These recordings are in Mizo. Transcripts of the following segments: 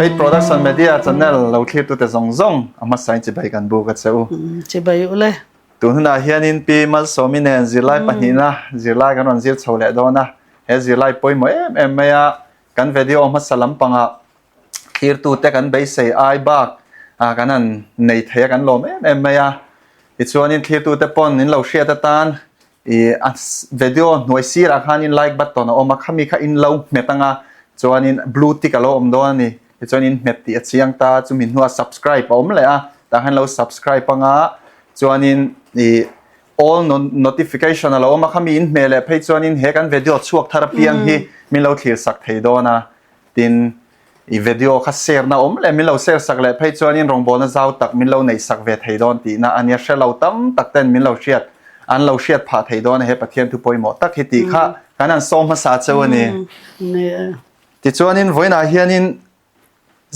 Faith Production Media channel lo thlirtute zawng zawng a hmasain chibai kan buk a che u. Chibai u le. Tun hunah hianin Pi Malsawmi nen zirlai pahnihna zirlai kan rawn zir chho leh dawn a. He zirlai pawimawh em em mai a, kan video hmasa lampangah thlirtute kan beisei ai bak kan han nei thei a, kan lawm em em mai a. Tichuanin thlirtute pawn in lo hriat atan I a video hnuai sirah khanin like button a awm a, khami kha in lo hmet anga chuanin blue tick a lo awm dawn a ni. Tichuan in hmet tih a chiang ta, chumi hnuah subscribe a awm leh a, tah khan lo subscribe anga chuanin i all notification a lo awm a, khami in hmeh leh phei chuanin he kan video chhuak thar apiang hi min lo thlir sak thei dawn a. Tin, i video kha share na awm leh min lo share sak leh phei chuanin rawngbawlna zau tak min lo neih sak ve thei dawn tihna a nia. Hre lo tam tak ten min lo hriat, an lo hriat phah thei dawn a he Pathian thu pawimawh tak hi tih kha kan han sawm hmasa cheu a ni. Tichuanin vawiinah hianin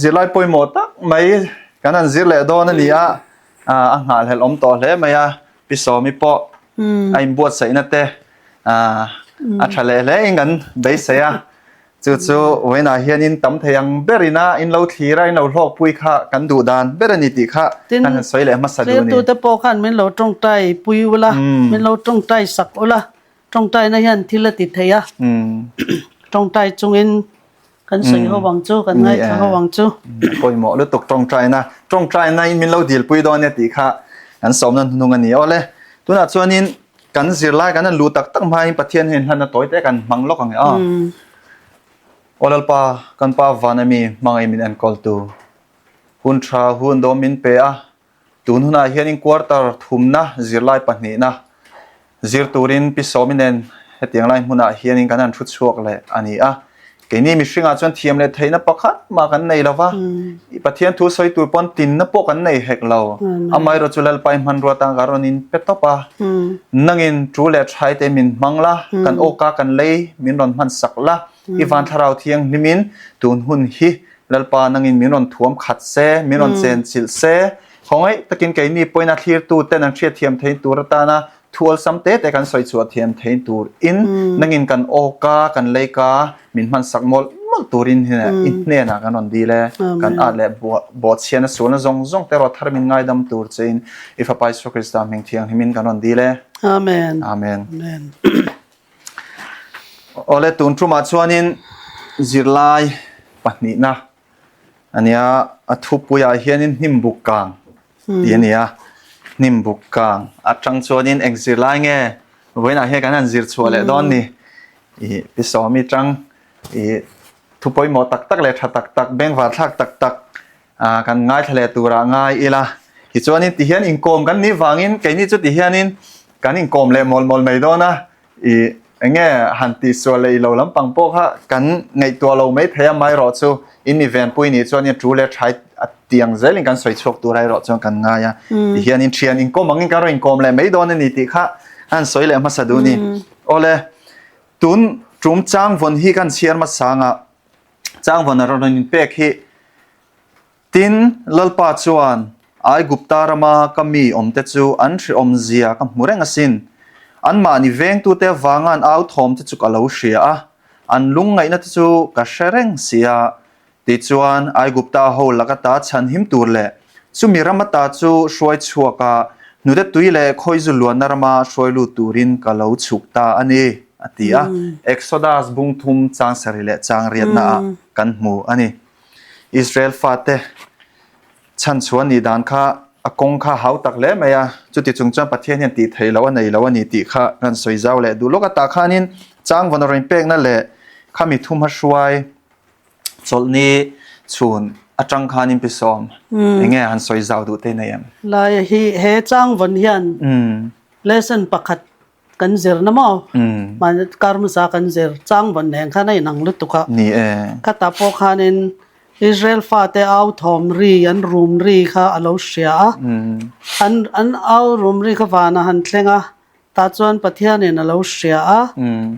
zirlai pawimawh tak mai kan han zir leh dawn a ni a, a nghahhlelh awm tawh hle mai a, Pi Sawmi pawh a inbuatsaihna te a tha leh hle in kan beisei a. Chu chu vawiinah hianin tam thei ang berin a in lo thlir a, in lo hlawkpui kha kan duh dan ber a ni tih kha kan han sawi leh hmasa duh a ni. Thirtute pawh khan min lo tawngtai pui ula, min lo tawngtai sak ula, tawngtaina hian thil a ti thei a, tawngtai chungin kan sawi ho ang chu, kan ngaithla ho ang chu. Pawimawh lutuk tawngtaina, tawngtaina in min lo dilpui dawn nia tih kha kan sawmna hnuhnung a ni. Awle, tunah chuanin Kan zirlai kan han luh tak tak hmain Pathian hian hlanna tawi te kan hmang lawk ang e a. Aw Lalpa, kan Pa van ami hmangaih min enkawltu. Hun tha hun dawm min pe a, tun hunah hianin quarter thumna zirlai pahnihna zir turin Pi Sawmi nen hetiang lai hmunah hianin kan han thu chhuak leh a ni a. Keini mihringah chuan thiam leh theihna pakhat mah kan nei lo va, i Pathian thu sawi tur pawn tinna pawh kan nei hek lo. Amaherawh chu Lalpa i hmanrua tan ka rawn in pe tawp a, nangin tu leh thai te min hmang la, kan awka kan lei min rawn hman sak la, i van thlarau thianghlimin tun hun hi Lalpa nangin min rawn thuam khat se, min rawn chen chilh se, khawngaih takin keini pawhin a thlirtu ten an hriatthiam theih tur atana Thu awlsam te te kan sawi chhuah thiam thei tur in nangin kan awka kan leika min hman sak mawlh mawlh turin i hnenah kan rawn dil e. Kan at leh bawhchhiatna sualna zawng zawng te erawh thar min ngaidam tur che in i Fapa Isua Krista hming thianghlimin kan rawn dil e. Amen. Amen. Awle tun tumah chuanin zirlai pahnihna A nia, a thupuiah hianin hnim buk kang tih a ni a, hnim buk kang atang chuanin eng zir lai nge vawiinah hian kan han zir chhuah leh dawn ni. Ih Pi Sawmi tang ih thu pawimawh tak tak leh tha tak tak bengvar thlak tak tak ah kan ngaithla leh turah ngai ila. Tichuanin tihian inkawm kan nih vangin keini chu tihianin kan inkawm leh mawl mawl mai dawn a. I enge han tihsual leh i lo lampang pawh kha kan ngaihtuah lo mai thei a, amaherawh chu in mi venpui nih chuan in tul leh thai a tiang zelin kan sawi chhuak tur erawh chuan kan ngai a. Tihian in thian inkawm angin kan rawn inkawm leh mai dawn a ni tih kha han sawi leh hmasa duh a ni. Awle, tun tum changvawn hi kan chhiar hmasa anga changvawn a rawn inpek hi Tin, Lalpa chuan, Aigupta rama ka mi awmte chu an hrehawmzia ka hmu reng asin. Anmahni vengtute avanga an au thawmte chu ka lo hria a, an lungngaihna te chu ka hre reng si a. Tichuan, Aigupta ho laka ta chhanhim tur leh chumi rama ta chu hruai chhuak a, hnute tui leh khawizu luanna rama hruai lut turin ka lo chhuk ta a ni, a ti a. Exodus bung thum chang sarih leh chang riatnaah kan hmu a ni. Israel fate chhan chhuah nih dan kha a kawng kha hau tak hle mai a, chuti chung chuan Pathian hian tih theih loh a nei lo a ni tih kha kan sawi zau leh duh lawk a, tah khanin changvawn a rawn pekna leh khami thumha hruai chawlhni chhun atang khanin pi sawm eng nge han sawi zau duh te nei em? Laia hi he changvawn hian lesson pakhat Kan zir na maw? Mahni kar hmasa kan zir chang vawn nen khan a inang lutuk a. Ni e. Khatah pawh khanin Israel fate au thawm ri, an rum ri kha a lo hria a. An an au rum ri kha vanah han thleng a, tah chuan Pathianin a lo hria a.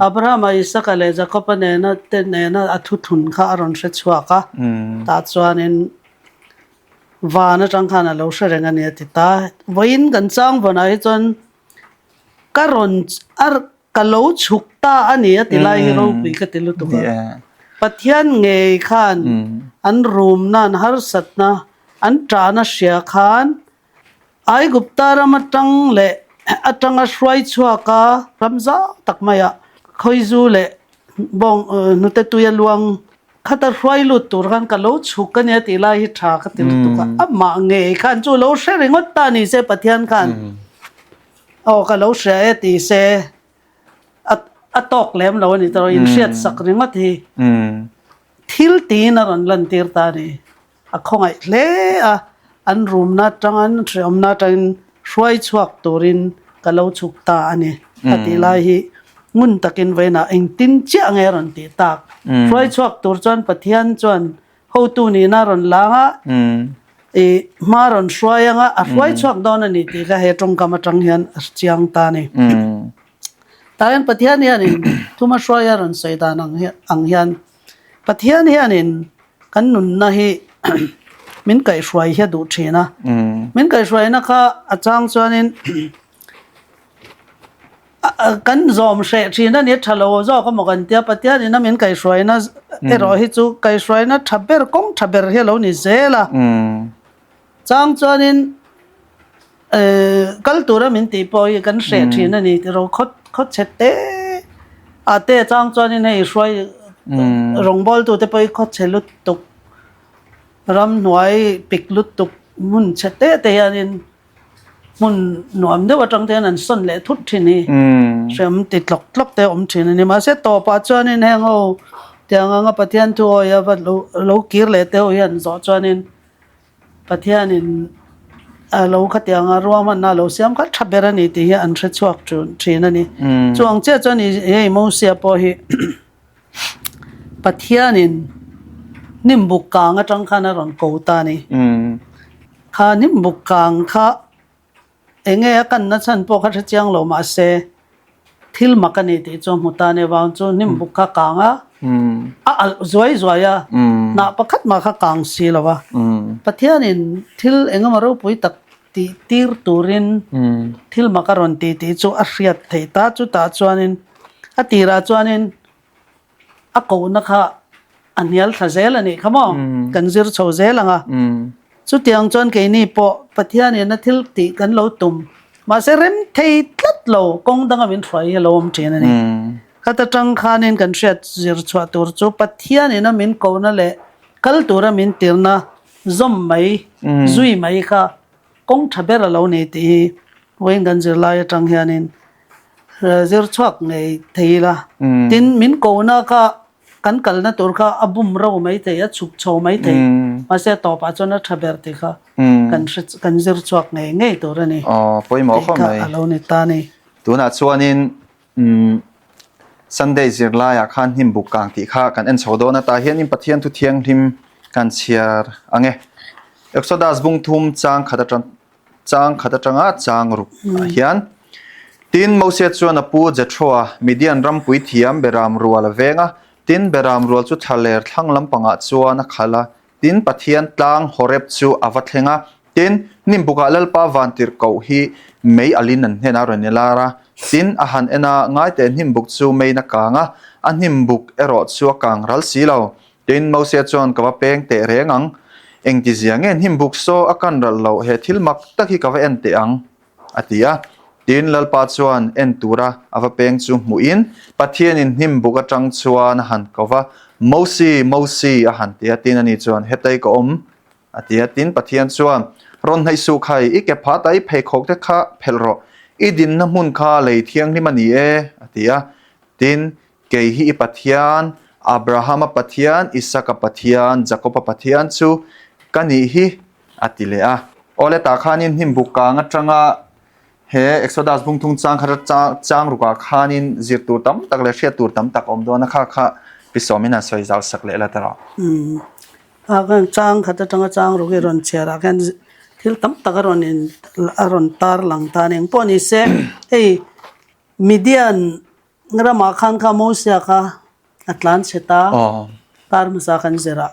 Abrahama, Isaka leh Jakoba nena te nena a thuthun kha a rawn hre chhuak a. Tah chuanin van atang khan a lo hre reng a ni a ti ta. Vawiin kan chang vawnah hi chuan Ka rawn a ka lo chhuk ta a ni a ti lai hi ropui ka ti lutuk a. Pathian ngei khan an rumna, an harsatna, an ṭahna hria khan Aigupta ram aṭang leh aṭanga hruai chhuak a, ram zau tak maiah khawizu leh bawng hnute tui a luang khata hruai lut tur khan ka lo chhuk a nia tih lai hi ṭha ka ti lutuk a, amah ngei khan chu lo hre ringawt ta ni se Pathian khan aw ka lo hria e ti se a tawk lem lo a ni tawh inhriat sak ringawt hi thil tiin a rawn lantir ta a ni. A khawngaih hle a, an rumna atanga an hreawmna atangin hruai chhuak turin ka lo chhuk ta a ni a tih lai hi ngun takin vawiinah engtin chiah nge a rawn tih tak. Hruai chhuak tur chuan Pathian chuan hotu nihna a rawn lang a, i hma rawn hruai anga a hruai chhuak dawn a ni tih kha he tawngkam atang hian a chiang ta a ni. Tah hian Pathian hianin thuma hruai a rawn sawi dan ang hian Pathian hianin kan nunna hi min kaihhruai hi a duh thin a. Min kaihhruaina kha a chang chuanin kan zawm hreh thin a ni, tha lo zawk emaw kan tia Pathianin a min kaihhruaina erawh hi chu kaihhruaina tha ber kawng tha ber hi a lo ni zel a. Chang chuanin kal tura min tih pawh hi kan hreh thin a ni tiraw khaw khaw chhe te ah te chang chuanin hei hruai rawngbawltu te pawh hi khaw chhe lutuk ramhnuai pik lutuk hmun chhe te te hianin hmun nuam deuh atang te hian an sawn leh thut thin hi hreawm ti tlawk tlawk te a awm thin a ni mahse tawpah chuanin heng ho tiang anga Pathian thu awi a va lo kir leh te ho hian zawh chuanin. Pathianin a lo khatianga ruahmanna a lo siam kha tha ber a ni tih hi an hre chhuak thin a ni. Chuang chiah chuan hei Mosia pawh hi Pathianin hnimbuk kang atang khan a rawn ko ta a ni. Kha hnimbuk kang kha Eng nge a kanna chhan pawh kha hre chiang lo mahse thil mak a ni tih chu hmu ta nia vang chu hnim buk kha kang a, a alh zuai zuai a, hnah pakhat mah kha kang si lo a. Pathianin thil eng emaw ropui tak tih tir turin thil mak a rawn ti tih chu a hriat theih ta. Chutah chuanin a tirah chuanin A kohna kha a hnial thla zel a nih kha maw? Kan zir chho zel ang a. Chutiang chuan keini pawh Pathianin a thil tih kan lo tum. Mahse rem thei tlat lo kawng danga min hruai hi a lo awm thin a ni. Khata tang khanin kan hriat zir chhuah tur chu Pathianin a min kohna leh kal tura min tirna zawm mai, zui mai kha kawng tha ber a lo ni tih hi vawiin kan zirlai atang hianin zir chhuak ngei thei ila. Tin, min kohna kha kan kalna tur kha a bum ro mai thei, a chhuk chho mai thei. Mahse a tawpah chuan a tha ber tih kha kan hre kan zir chhuak ngei ngei tur a ni. Aw, pawimawh khawp mai. Tih kha a lo ni ta a ni. Tunah chuanin Sunday zirlaiah khan hnim buk kang tih kha kan en chho dawn a, tah hianin Pathian thu thianghlim kan chhiar ang e. Exodus bung thum chang khat atang chang khat atanga chang ruk ah hian Tin, Mosia chuan a pu Jethro-a, Midian rampui thiam Beram rual a veng a, tin, Beram rual chu thlaler thlang lampangah chuan a khalh a, tin, Pathian tlang Horeb chu a va thleng a, tin, hnimbukah Lalpa vantirhkoh hi mei alin an hnenah a rawn ilar a, tin, a han en a, ngaiteh hnimbuk chu meiin a kang a, a hnimbuk erawh chu a kang ral si lo. Tin, Mosia chuan, Ka va peng teh reng ang. Engtizia nge hnim buk saw a kan ralh loh he thil mak tak hi ka va en teh ang? a ti a. Tin, Lalpa chuan en tura a va peng chu hmuhin Pathianin hnim buk atang chuan a han ko va, Mosi, Mosi, a han ti a. Tin, ani chuan, Hetei ka awm, a ti a. Tin, Pathian chuan, Rawn hnaih suh khai, i ke phat a i pheikhawk te kha phelh rawh, i dinna hmun kha lei thianghlim a ni e, a ti a. Tin, Kei hi i Pathian, Abrahama Pathian, Isaka Pathian, Jakoba Pathian chu ka nih hi, a ti leh a. Awle tah khanin hnim buk kang atanga he Exodus bung thung chang khat chang rukah khanin zir tur tam tak leh hriat tur tam tak a awm dawn a, kha kha pi sawmin han sawi zau sak leh la ta rawh. Umm tah khan chang khat atanga chang ruk hi rawn chhiar ah khan thil tam tak a rawn in a rawn tar lang ta a ni. Engpawh ni se hei Midian Ramah khan kha Mosia kha a tlan chhe ta, kar hmasa kan zir ah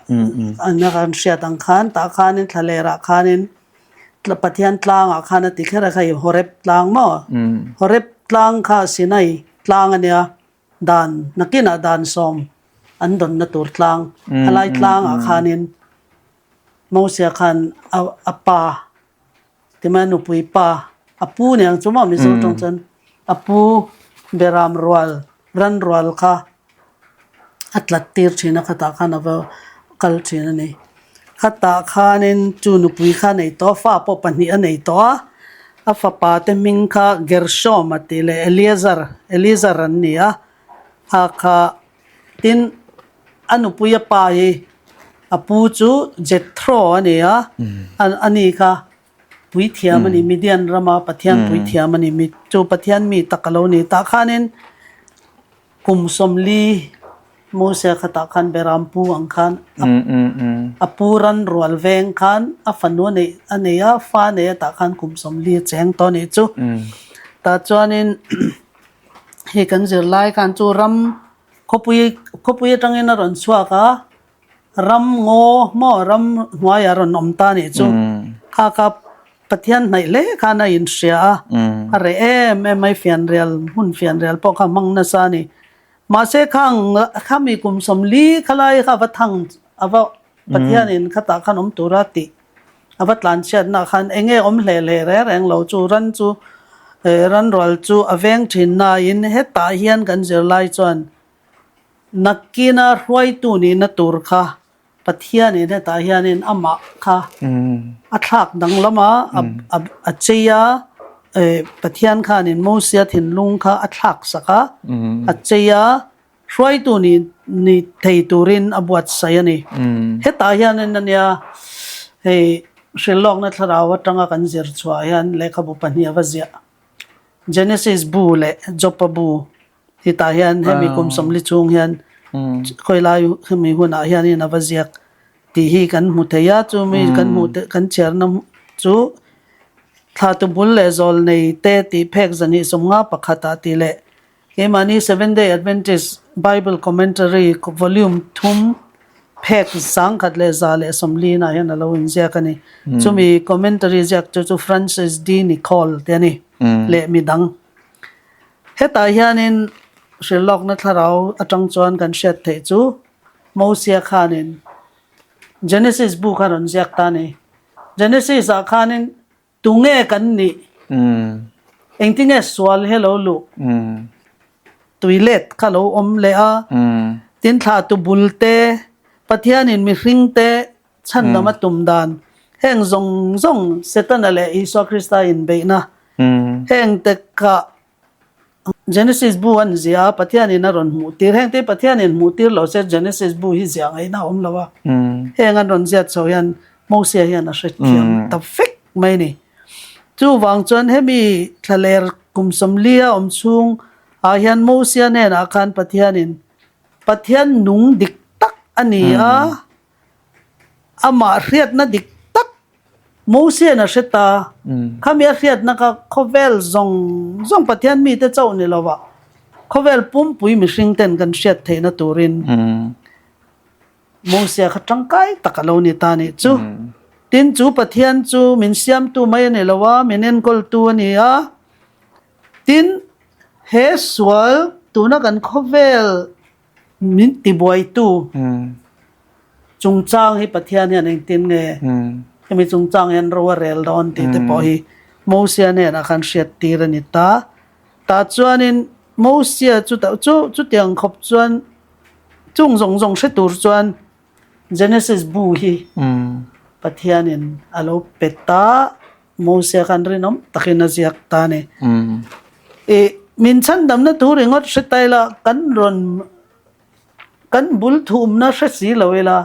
an kan hriat ang khan tah khanin thlaler ah khanin Pathian tlang ah khan a ti kher a kha i Horeb tlang maw? Horeb tlang kha Sinai tlang a nia, dan nakinah dan sawm. an dawnna tur tlang, khalai tlangah khanin Mosia khan a pa timai a nupui pa, a pu nia ang chu maw Mizo tawng chuan a pu beram rual, ran rual kha a tlat tir thin a khatah khan a va kal thin a ni. Khatah khanin chu nupui kha a nei tawh a, fa pawh pahnih a nei tawh a, a fapa te hming kha Gershom a tih leh Eliezer, Eliezer an ni a, kha kha tin a nupui a pa hi a pu chu Jethro a ni a, a ni kha puithiam a ni, Midian rama Pathian puithiam a ni, chu Pathian mi tak a lo ni. Tah khanin Kum 40 Mosea khatah khan Beram pu ang khan a pu ran rual veng khan a fanu a neih a nei a, fa a nei a tah khan kum 40 a cheng tawh a nih chu. Tah chuanin hei kan zirlai khan chu ram khawpui khawpui atangin a rawn chhuak a, ram ngaw maw ram hnuaiah a rawn awm ta a nih chu. Kha kha Pathian hnaih hle khan a inhria a, a reh em em mai fianrial hmun fianrial pawh kha hmang nasa a ni. Mahse khang khami kum 40 khalai kha a va thang a va Pathianin khatah khan awm tura tih a va tlanchhiatna khan eng nge awm hle hle reng reng lo chu ran chu ran rual chu a veng thin nain hetah hian kan zirlai chuan nakina hruaitu nihna tur kha Pathianin hetah hianin amah kha a thlak danglam a, a chei a, Pathian khanin Mosia thinlung kha a thlak sak a, a chei a, hruaitu ni ni thei turin a buatsaih a ni. Hetah hianin ania hei hrilhlawkna thlarau atanga kan zir chhuah hian lehkhabu pahnih a va ziah. Genesis bu leh Jopa bu. Hetah hian hemi kum 40 chhung hian khawilai hemi hunah hianin a va ziak tih hi kan hmu thei a, chumi kan hmuh te kan chhiarna chu thlatu bul leh zawl nei te tih phek zahnih 51ah tih leh keimahni Seventh Day Adventist Bible Commentary Volume thum phek 1140 ah hian a lo inziak a ni. Chumi commentary ziak chu chu Francis D. Nicol te a ni leh midang. Hetah hianin hrilhlawkna thlarau atang chuan kan hriat theih chu Mosia khanin Genesis bu kha rawn ziak ta a ni. Genesis ah khanin tunge kan nih? Engtinge sual hi a lo luh? Tuilet kha lo awm leh a, tin thlahtu bul te, Pathianin mihring te chhandam a tum dan, heng zawng zawng Setana leh Isua Krista inbeihna, heng te kha Genesis bu an ziah a, Pathianin a rawn hmuh tir. Heng te hi Pathianin hmuh tir lo se Genesis bu hi ziah ngaihna a awm lo a. Heng an rawn ziat chho hian Mosia hian a hrethiam ta vek mai a ni. Chuvang chuan hemi thlaler kum 40 a awm chhung ah hian Mosia hnenah khan Pathianin Pathian nung dik tak a ni a, Amah hriatna dik tak Mosian a hre ta. Khami a hriatna kha khawvel zawng zawng Pathian mite chauh ni lova khawvel pumpui mihring ten kan hriat theihna turin Mosia kha tangkai tak a lo ni ta nih chu. Tin chu Pathian chu min siamtu mai a ni lo a, min enkawltu a ni a. Tin he sual tuna kan khawvel Min tibuaitu chungchang hi Pathian hian engtin nge hemi chungchang hian ro a rel dawn tih te pawh hi Mosia hnenah khan hriat tir a ni ta. Tah chuanin Mosia chu chu chutiang khawp chuan chung zawng zawng hre tur chuan Genesis bu hi Pathianin a lo pe ta. Mosia khan rinawm takin a ziak ta a ni. I min chhandamna thu ringawt hre ta ila kan rawn kan bul thumna hre si lo ila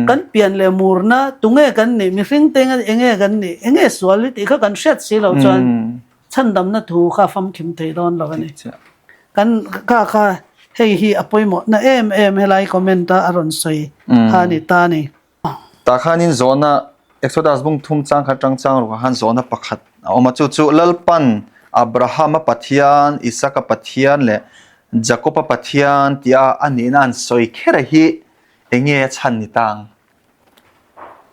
kan pian leh murna tunge kan nih mihring te enge kan nih enge sual hi tih kha kan hriat si lo chuan chhandamna thu kha famkim thei dawn lo a ni. Kan kha kha hei hi a pawimawhna em em helai comment a a rawn sawi kha a ni ta a ni. Tah khanin zawhna Exodus bung thum chang khat atang chang rukah khan zawhna pakhat a awm a, chu chu Lalpan Abrahama Pathian, Isaka Pathian leh Jakoba Pathian tia a nihna an sawi kher hi eng nge a chhan ni ta ang?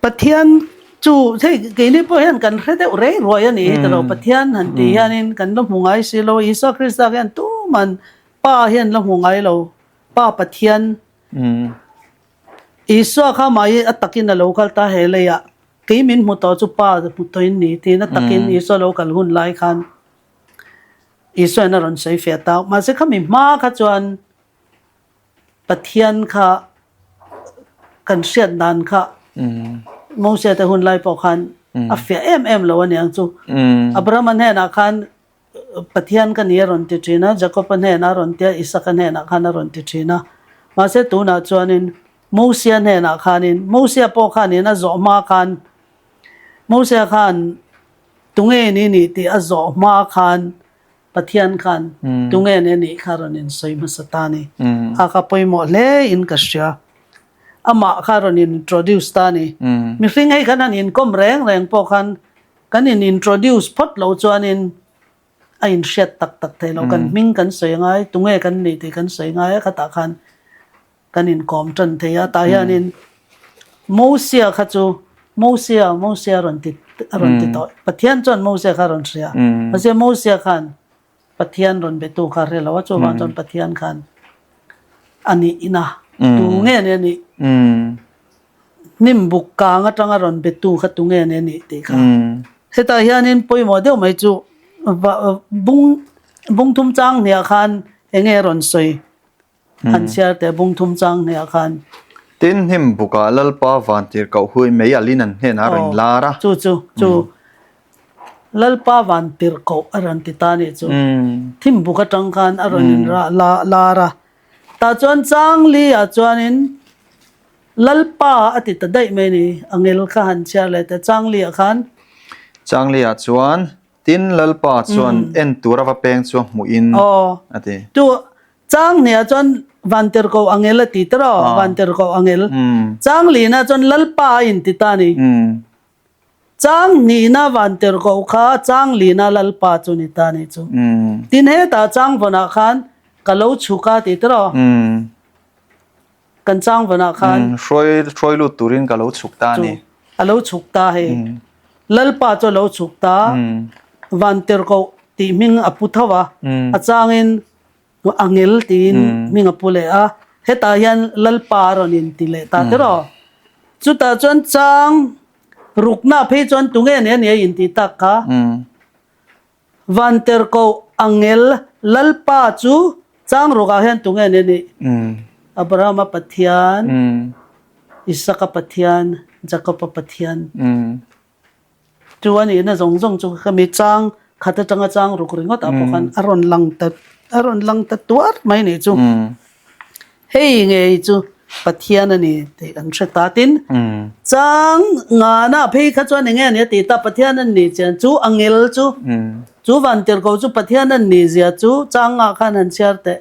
Pathian chu hei keini pawh hian kan hre deuh rei ruai a ni hi tilo, Pathian han tih hianin kan la hmu ngai si lo, Isua Krista hian tuman Pa hian la hmu ngai lo, Pa Pathian. Isua kha mahni a takin a lo kal ta he leiah kei min hmu tawh chu Pa hmu tawhin ni tiin a takin Isua lo kal hun lai khan Isuain a rawn sawi fiah ta. Mahse khami hma kha chuan Pathian kha kan hriat dan kha Mosia te hun lai pawh khan a fiah em em lo a niang chu. Abrahama hnenah khan Pathian ka ni a rawn ti thin a, Jakob-a hnenah a rawn ti a, Isaka hnenah khan a rawn ti thin a. Mahse tunah chuanin Mosia hnenah khanin, Mosia pawh khanin a zawh hma khan, Mosia khan tunge ni nih tih a zawh hma khan Pathian khan tunge ni nih kha rawn insawi hmasa ta a ni. Kha kha pawimawh hle in ka hria. Amah kha rawn introduce ta a ni. Mihring hei khan han inkawm reng reng pawh khan Kan in introduce phawt lo chuanin a inhriat tak tak thei lo. Kan hming kan sawi ngai, tunge kan nih tih kan sawi ngai a, khatah khan kan inkawm tan thei a. Tah hianin Mosia kha chu Mosia, Mosia a rawn ti a rawn ti tawh. Pathian chuan Mosia kha a rawn hria. Mahse Mosia khan Pathian rawn betu kha a hre lo a, chuvang chuan Pathian khan a nihna tu nge nia nih? Hnim buk kang atanga rawn betu kha tu nge nia nih tih kha. Hetah hianin pawimawh deuh mai chu bung bung thum chang hniah khan eng nge rawn sawi han chhiar teh bung thum chang hniah khan. Tin, hnim bukah Lalpa van tirhkoh hui mei alin an hnenah a rawn lar a. Chu chu chu Lalpa van tirhkoh a rawn ti ta nih chu. Thim buk atang khan a rawn in lar a. Tah chuan chang li ah chuanin Lalpa a ti ta daih mai ni. A ngel kha han chhiar leh teh chang li ah khan. Chang li ah chuan tin Lalpa chuan en tur a va peng chu a hmuh in a ti. Chu chang hnih ah chuan van tirhkoh a ngel a ti ta rawh, van tirhkoh a ngel. Chang lin ah chuan Lalpa a in ti ta ni. Chang hnihna vantirhkoh kha chang lina Lalpa chu ni ta ni chu. Tin hetah chang vawnah khan ka lo chhuk a tih tiraw? Kan chang vawnah khan. Hruai hruai lut turin ka lo chhuk ta a ni. Chu a lo chhuk ta hei. Lalpa chu a lo chhuk ta. Vantirhkoh tih hming a pu tho a. A changin Angel tiin hming a pu leh a, hetah hian Lalpa a rawn inti leh ta tiraw? Chutah chuan chang rukna phei chuan tunge nia nia inti tak kha? Vanterkoh Angel Lalpa chu chang rukah hian tunge nia nih? Abrahama Pathian, Isaka Pathian, Jakoba Pathian. Chu a nihna zawng zawng chu ka mi chang khat atanga chang ruk ringawt ah pawh khan a rawn lang ta a rawn lang ta tuar mai nih chu. Hei ngei chu Pathian a ni tih kan hre ta tin chang ngana phei kha chuan eng nge a ni a tih ta Pathian a ni chian chu a ngel chu chu vantirhkoh chu Pathian a ni zia chu chang ngah khan han chhiar teh.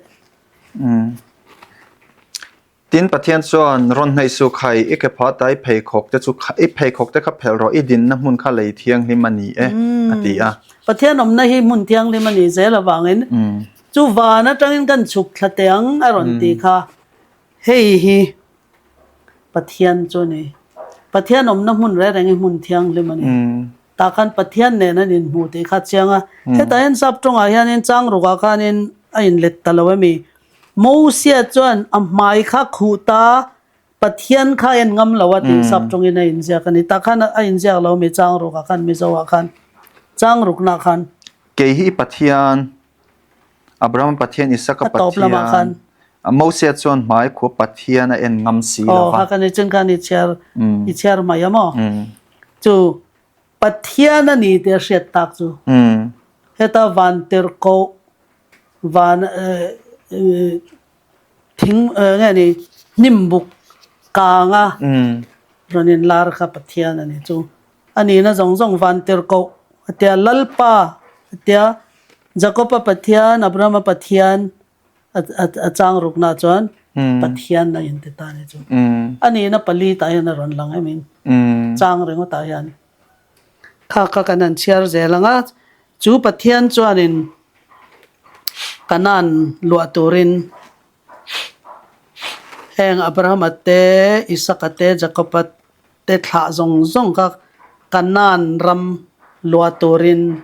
Tin, Pathian chuan, Rawn hnaih suh khai, i ke pha ta i pheikhawk te chu i pheikhawk te kha phelh rawh, i dinna hmun kha lei thianghlim a ni e, a ti a. Pathian awmna hi hmun thianghlim a nih zel avangin chu van atangin kan chhuk thla teh ang a rawn ti kha, hei hi Pathian chu a ni. Pathian awmna hmun reng reng hi hmun thianghlim a ni. Tah khan Pathian nen an inhmu tih kha a chiang a. Hetah hian sap tawngah hianin chang rukah khanin a inlet ta lo emi? Mosia chuan a hmai kha khuh ta, Pathian kha a en ngam lo a tih sap tawngin a inziak a ni. Tah khan a inziak lo mi chang rukah khan Mizoah khan chang ruknah khan. Kei hi Pathian, Abrahama Pathian, Isaka Pathian, Mosia chuan hmai khuh Pathian a en ngam si lo va. Aw, kha kan ichin khan i chhiar i chhiar mai a maw? Chu Pathian a ni tih a hriat tak chu. Heta vantirhkoh Van thing nge ni hnim buk kanga rawn in lar kha Pathian a ni chu. A nihna zawng zawng van tirhkoh a tia Lalpa a tia Jakob-a Pathian, Abraham-a Pathian a chang rukna chuan Pathian a inti ta a ni chu. A nihna pali tah hian a rawn lang em in chang ringawtah hian. Kha kha kan han chhiar zel ang a, chu Pathian chuanin Kanaan luah turin heng Abrahama te, Isaka te, Jakoba te thlah zawng zawng kha Kanaan ram luah turin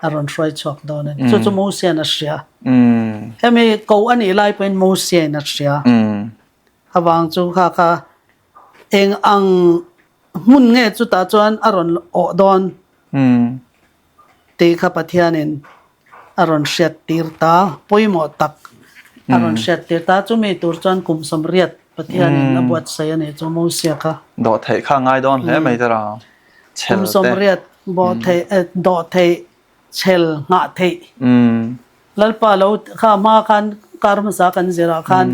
a rawn hruai chhuak dawn a ni. Chu chu Mosia'n a hria. Hemi ko a nih lai pawhin Mosia'n a hria. Avang chu kha kha eng ang hmun nge chutah chuan a rawn awh dawn tih kha Pathianin a rawn hriat tir ta, pawimawh tak a rawn hriat tir ta. Chumi tur chuan kum 80 Pathianin a buatsaih a nih chu Mosia kha. Dawhtheih kha a ngai dawn hle mai tira chhel te. Kum 80 bawhtheih dawhtheih chhel nghah theih. Lalpa lo kha hma khan kar hmasa kan zirah khan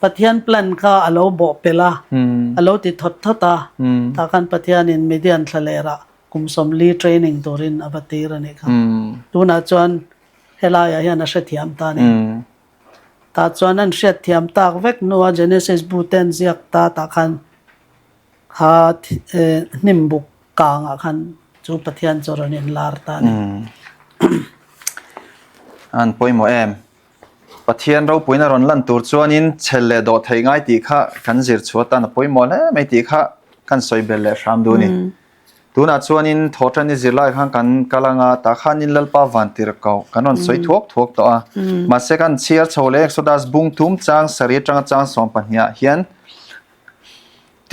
Pathian plan kha a lo bawh pelh a, a lo ti thawt thawt a, tah khan Pathianin Midian thlalerah kum 40 training turin a va tir a nih kha. Tunah chuan helaiah hian a hrethiam ta a ni. Tah chuan an hriatthiam tak vek hnua Genesis bu te an ziak ta tah khan Kha hnim buk kangah khan chu Pathian chu rawn inlar ta a ni. An pawimawh em? Pathian ropuina rawn lan tur chuanin chhel leh dawh theih ngai tih kha kan zir chhuah atan a pawimawh hle mai tih kha kan sawi belh leh hram duh a ni. Tunah chuanin thawhṭan i zir lai khan kan kal anga tah khanin Lalpa van tir ko kan rawn sawi thuak thuak tawh a. Mahse kan chhiar chho leh Exodus bung thum chang sarih atanga chang 12 ah hian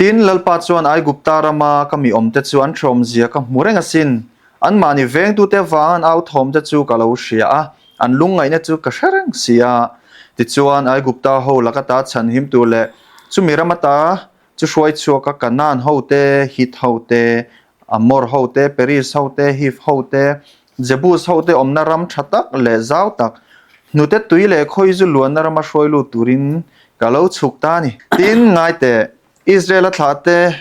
Tin, Lalpa chuan Aigupta rama ka mi awmte chu an hrehawmzia ka hmu reng asin. Anmahni vengtute avanga an au thawmte chu ka lo hria a, an lungngaihna chu ka hre reng si a. Tichuan, Aigupta ho laka ta chhanhim tur leh chumi ram ata chu hruai chhuaka Kanaan hote, Hit hote, Amor hote, Peris hote, Hiv hote, Jebus hote awmna ram tha tak leh zau tak, hnute tui leh khawi zu luanna rama hruai lut turin ka lo chhuk ta a ni. Tin, ngai teh, Israel-a thlahte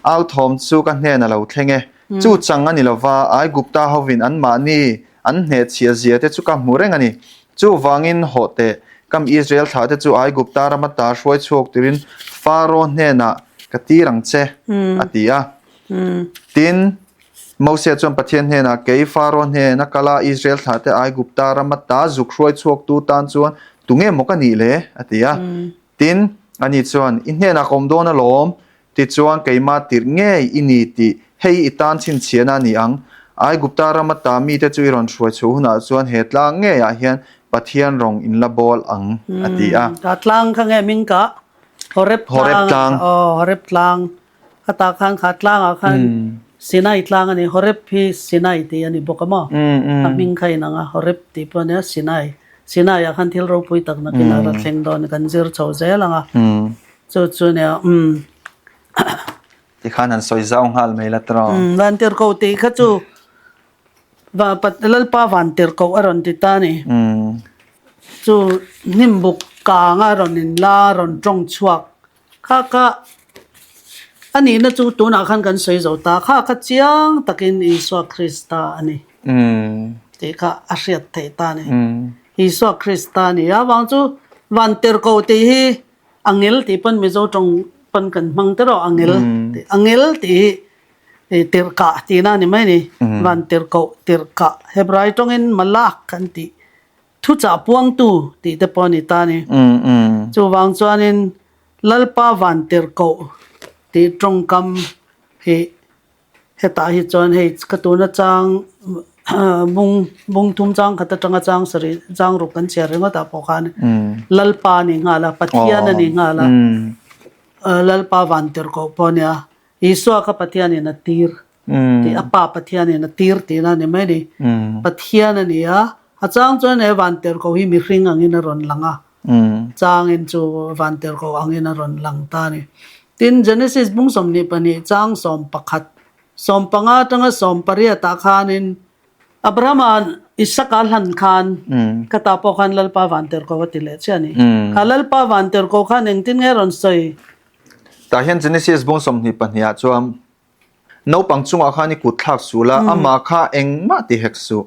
au thawm chu ka hnen a lo thleng e. Chu chang a ni lova, Aigupta hovin anmahni an hnehchhiah zia te chu ka hmu reng a ni. Chuvangin, hawh teh, kam Israel thlahte chu Aigupta rama ta hruai chhuak turin Faro hnenah ka tir ang che, a ti a. Tin, Mosia chuan Pathian hnenah, Kei Faro hnena kal a, Israel thlahte Aigupta rama ta zuk hruai chhuaktu tan chuan tunge maw ka nih le? a ti a. Tin, ani chuan, I hnenah ka awm dawn alawm, tichuan keimah tirh ngei i ni tih hei i tan chhinchhiahna a ni ang. Aigupta rama ta mite chu i rawn hruai chhuah hunah chuan he tlang ngeiah hian Pathian rawng in la bawl ang, a ti a. Ka tlang kha nge ming kah? Horeb tlang. Aw, Horeb tlang. Khatah khan kha tlangah khan Sinai tlang a ni, Horeb hi Sinai tih a ni bawk a maw? A hming kha inang a, Horeb tih pawh a nia, Sinai. Sinai ah khan thil ropui tak nakin a ra thleng dawn a, kan zir chho zel ang a, chu chu nia umm. Tikhan han sawi zau nghal mai la tawh. Vantirhkoh tih kha chu Lalpa vantirhkoh a rawn ti ta a ni. Chu hnimbuk kang a rawn inla a rawn tawng chhuak Kha kha a nihna chu tunah khan kan sawi zo ta, kha kha chiang takin Isua Krista a ni tih kha a hriat theih ta a ni. Isua Krista a ni a, vang chu Vantirhkoh tih hi angel tih pawn Mizo tawng pawn kan hmang te rawh angel tih, angel tih hi tirhkah tihna a ni mai a ni, Vantirhkoh, tirhkah, Hebrai tawngin Malak an tih. Thuchah puangtu tih te pawh a ni ta a ni. Chuvang chuanin Lalpa Vantirhkoh tih tawngkam hi hetah hi chuan hei ka tuna chang bung bung thum chang khat atanga chang sarih chang ruk kan chhiar ringawt ah pawh khan Lalpa a ni nghal a, Pathian a ni nghal a, Lalpa Vantirhkoh pawh a nia. Isua kha Pathianin a tir. Tih a Pa Pathianin a tir tihna a ni mai a ni. Pathian a ni a, a chang chuan he Vantirhkoh hi mihring angin a rawn lang a, changin chu Vantirhkoh angin a rawn lang ta a ni. Tin, Genesis bung 22 chang 11, 15 atanga 18 ah khanin Abrahama'n Isaka hlan khan ka ta pawh khan Lalpa Vantirhkoh a ti leh chiah a ni. Kha Lalpa Vantirhkoh khan engtin nge rawn sawi? Tah hian Genesis bung 22 ah chuan Naupang chungah khan i kut thlak suh la, amah kha engmah ti hek suh.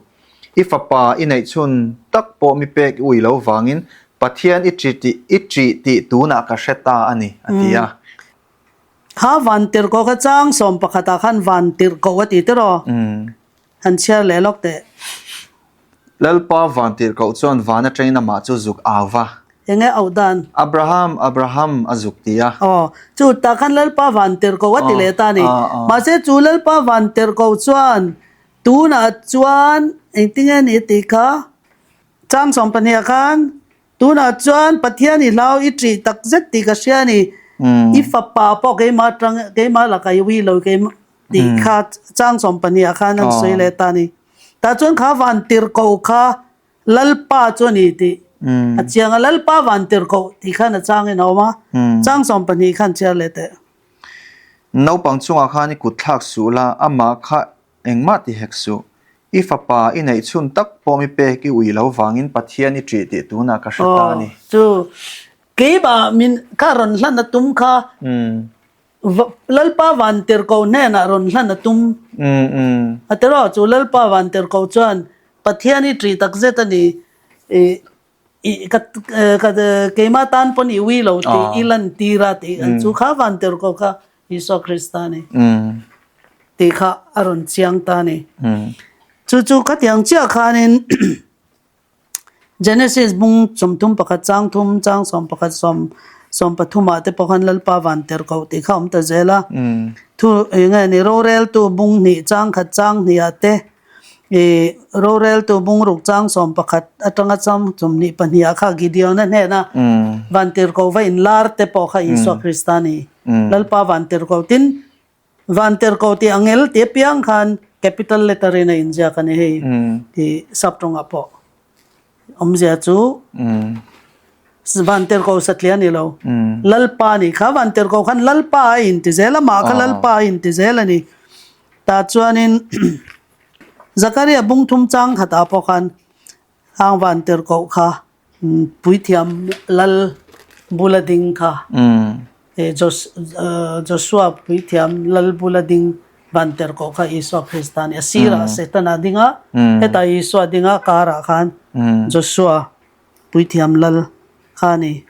I fapa i neih chhun tak pawh mi pek i ui lo vangin Pathian i ṭi tih i ṭih tih tunah ka hre ta a ni, a ti a. Kha vantirhkoh kha chang 11 ah khan vantirhkoh a ti tiraw? Han chhiar leh lawk teh. Lalpa vantirhkoh chuan van atangin amah chu zuk au va. Enge auh dan? Abraham, Abraham a zuk ti a. Aw, chu tah khan Lalpa vantirhkoh a ti leh ta a ni. Mahse chu Lalpa vantirhkoh chuan tunah chuan engtinge ni a tih kha? Chang 12 ah khan Tunah chuan Pathian i hlau i ṭih tak zet tih ka hria a ni. I fapa pawh keimah atang keimah lakah i ui lo keimah tih kha chang 12 ah khan an sawi leh ta a ni. Tah chuan kha vantirhkoh kha Lalpa chu a ni tih a chiang a, Lalpa vantirhkoh tih khan a changin a awm a, chang 12 khan chhiar leh teh. Naupang chungah khan i kut thlak suh la, amah kha engmah ti hek suh. I fapa i neih chhun tak pawh mi pek i ui lo vangin Pathian i ṭih tih tunah ka hre ta a ni. Chu keimah min kha rawn hlan a tum kha Lalpa vantirhkoh hnenah rawn hlan a tum. A ti rawh, chu Lalpa vantirhkoh chuan Pathian i ṭih tak zet a ni, i ka keimah tan pawn i ui lo tih i lantir a tih chu kha vantirhkoh kha Isua Krista a ni tih kha a rawn chiang ta a ni. Chu chu khatiang chiah khanin Genesis bung 31 chang thum chang 11 sawm 13 ah te pawh khan Lalpa van ter koh tih kha a awm ta zel a. Thu eng nge ni roreltu bung hnih chang khat chang hnih ah te ih roreltu bung ruk chang 11 atanga chang 22 ah kha Gideon-a hnena van tir koh va inlar te pawh kha Isua Krista a ni. Lalpa van tir koh tin Vantirhkoh tih angel tih apiang khan capital letter in a inziak a ni hei tih sap tawngah pawh awmzia chu Vantirhkoh satliah a ni lo. Lalpa a nih kha Vantirhkoh khan Lalpa a inti zel a, mah kha Lalpa a inti zel a ni. Tah chuanin Zakaria bung thum chang khatah pawh khan Hang Vantirhkoh kha Puithiam lal bula ding kha Joshua puithiam lal bula ding vantirhkoh kha Isua Krista a ni. A sirah Setana ding a, hetah Isua ding a karah khan Joshua puithiam lal kha a ni.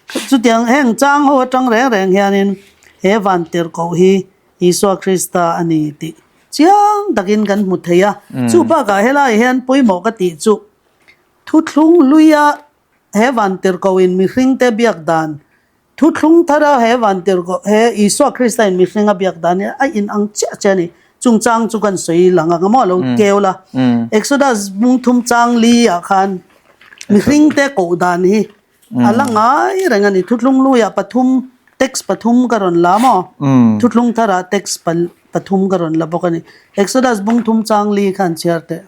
Chutiang heng chang ho atang reng reng hianin he vantirhkoh hi Isua Krista a ni tih chiang takin kan hmu thei a. Chu bakah helaiah hian pawimawh ka tih chu Thuthlung hluia he vantirhkohin mihringte biak dan, Thuthlung thara he vantirhkoh he Isua Kristain mihring a biak dan hi a inang chiah chiah a ni. Chungchang chu kan sawi lang ang a maw lo keu la. Exodus bung thum chang li ah khan mihringte koh dan hi a la ngai reng a ni. Thuthlung hluiah pathum text pathum ka rawn la maw? Thuthlung tharah text pathum ka rawn la bawk a ni. Exodus bung thum chang li khan chhiar teh.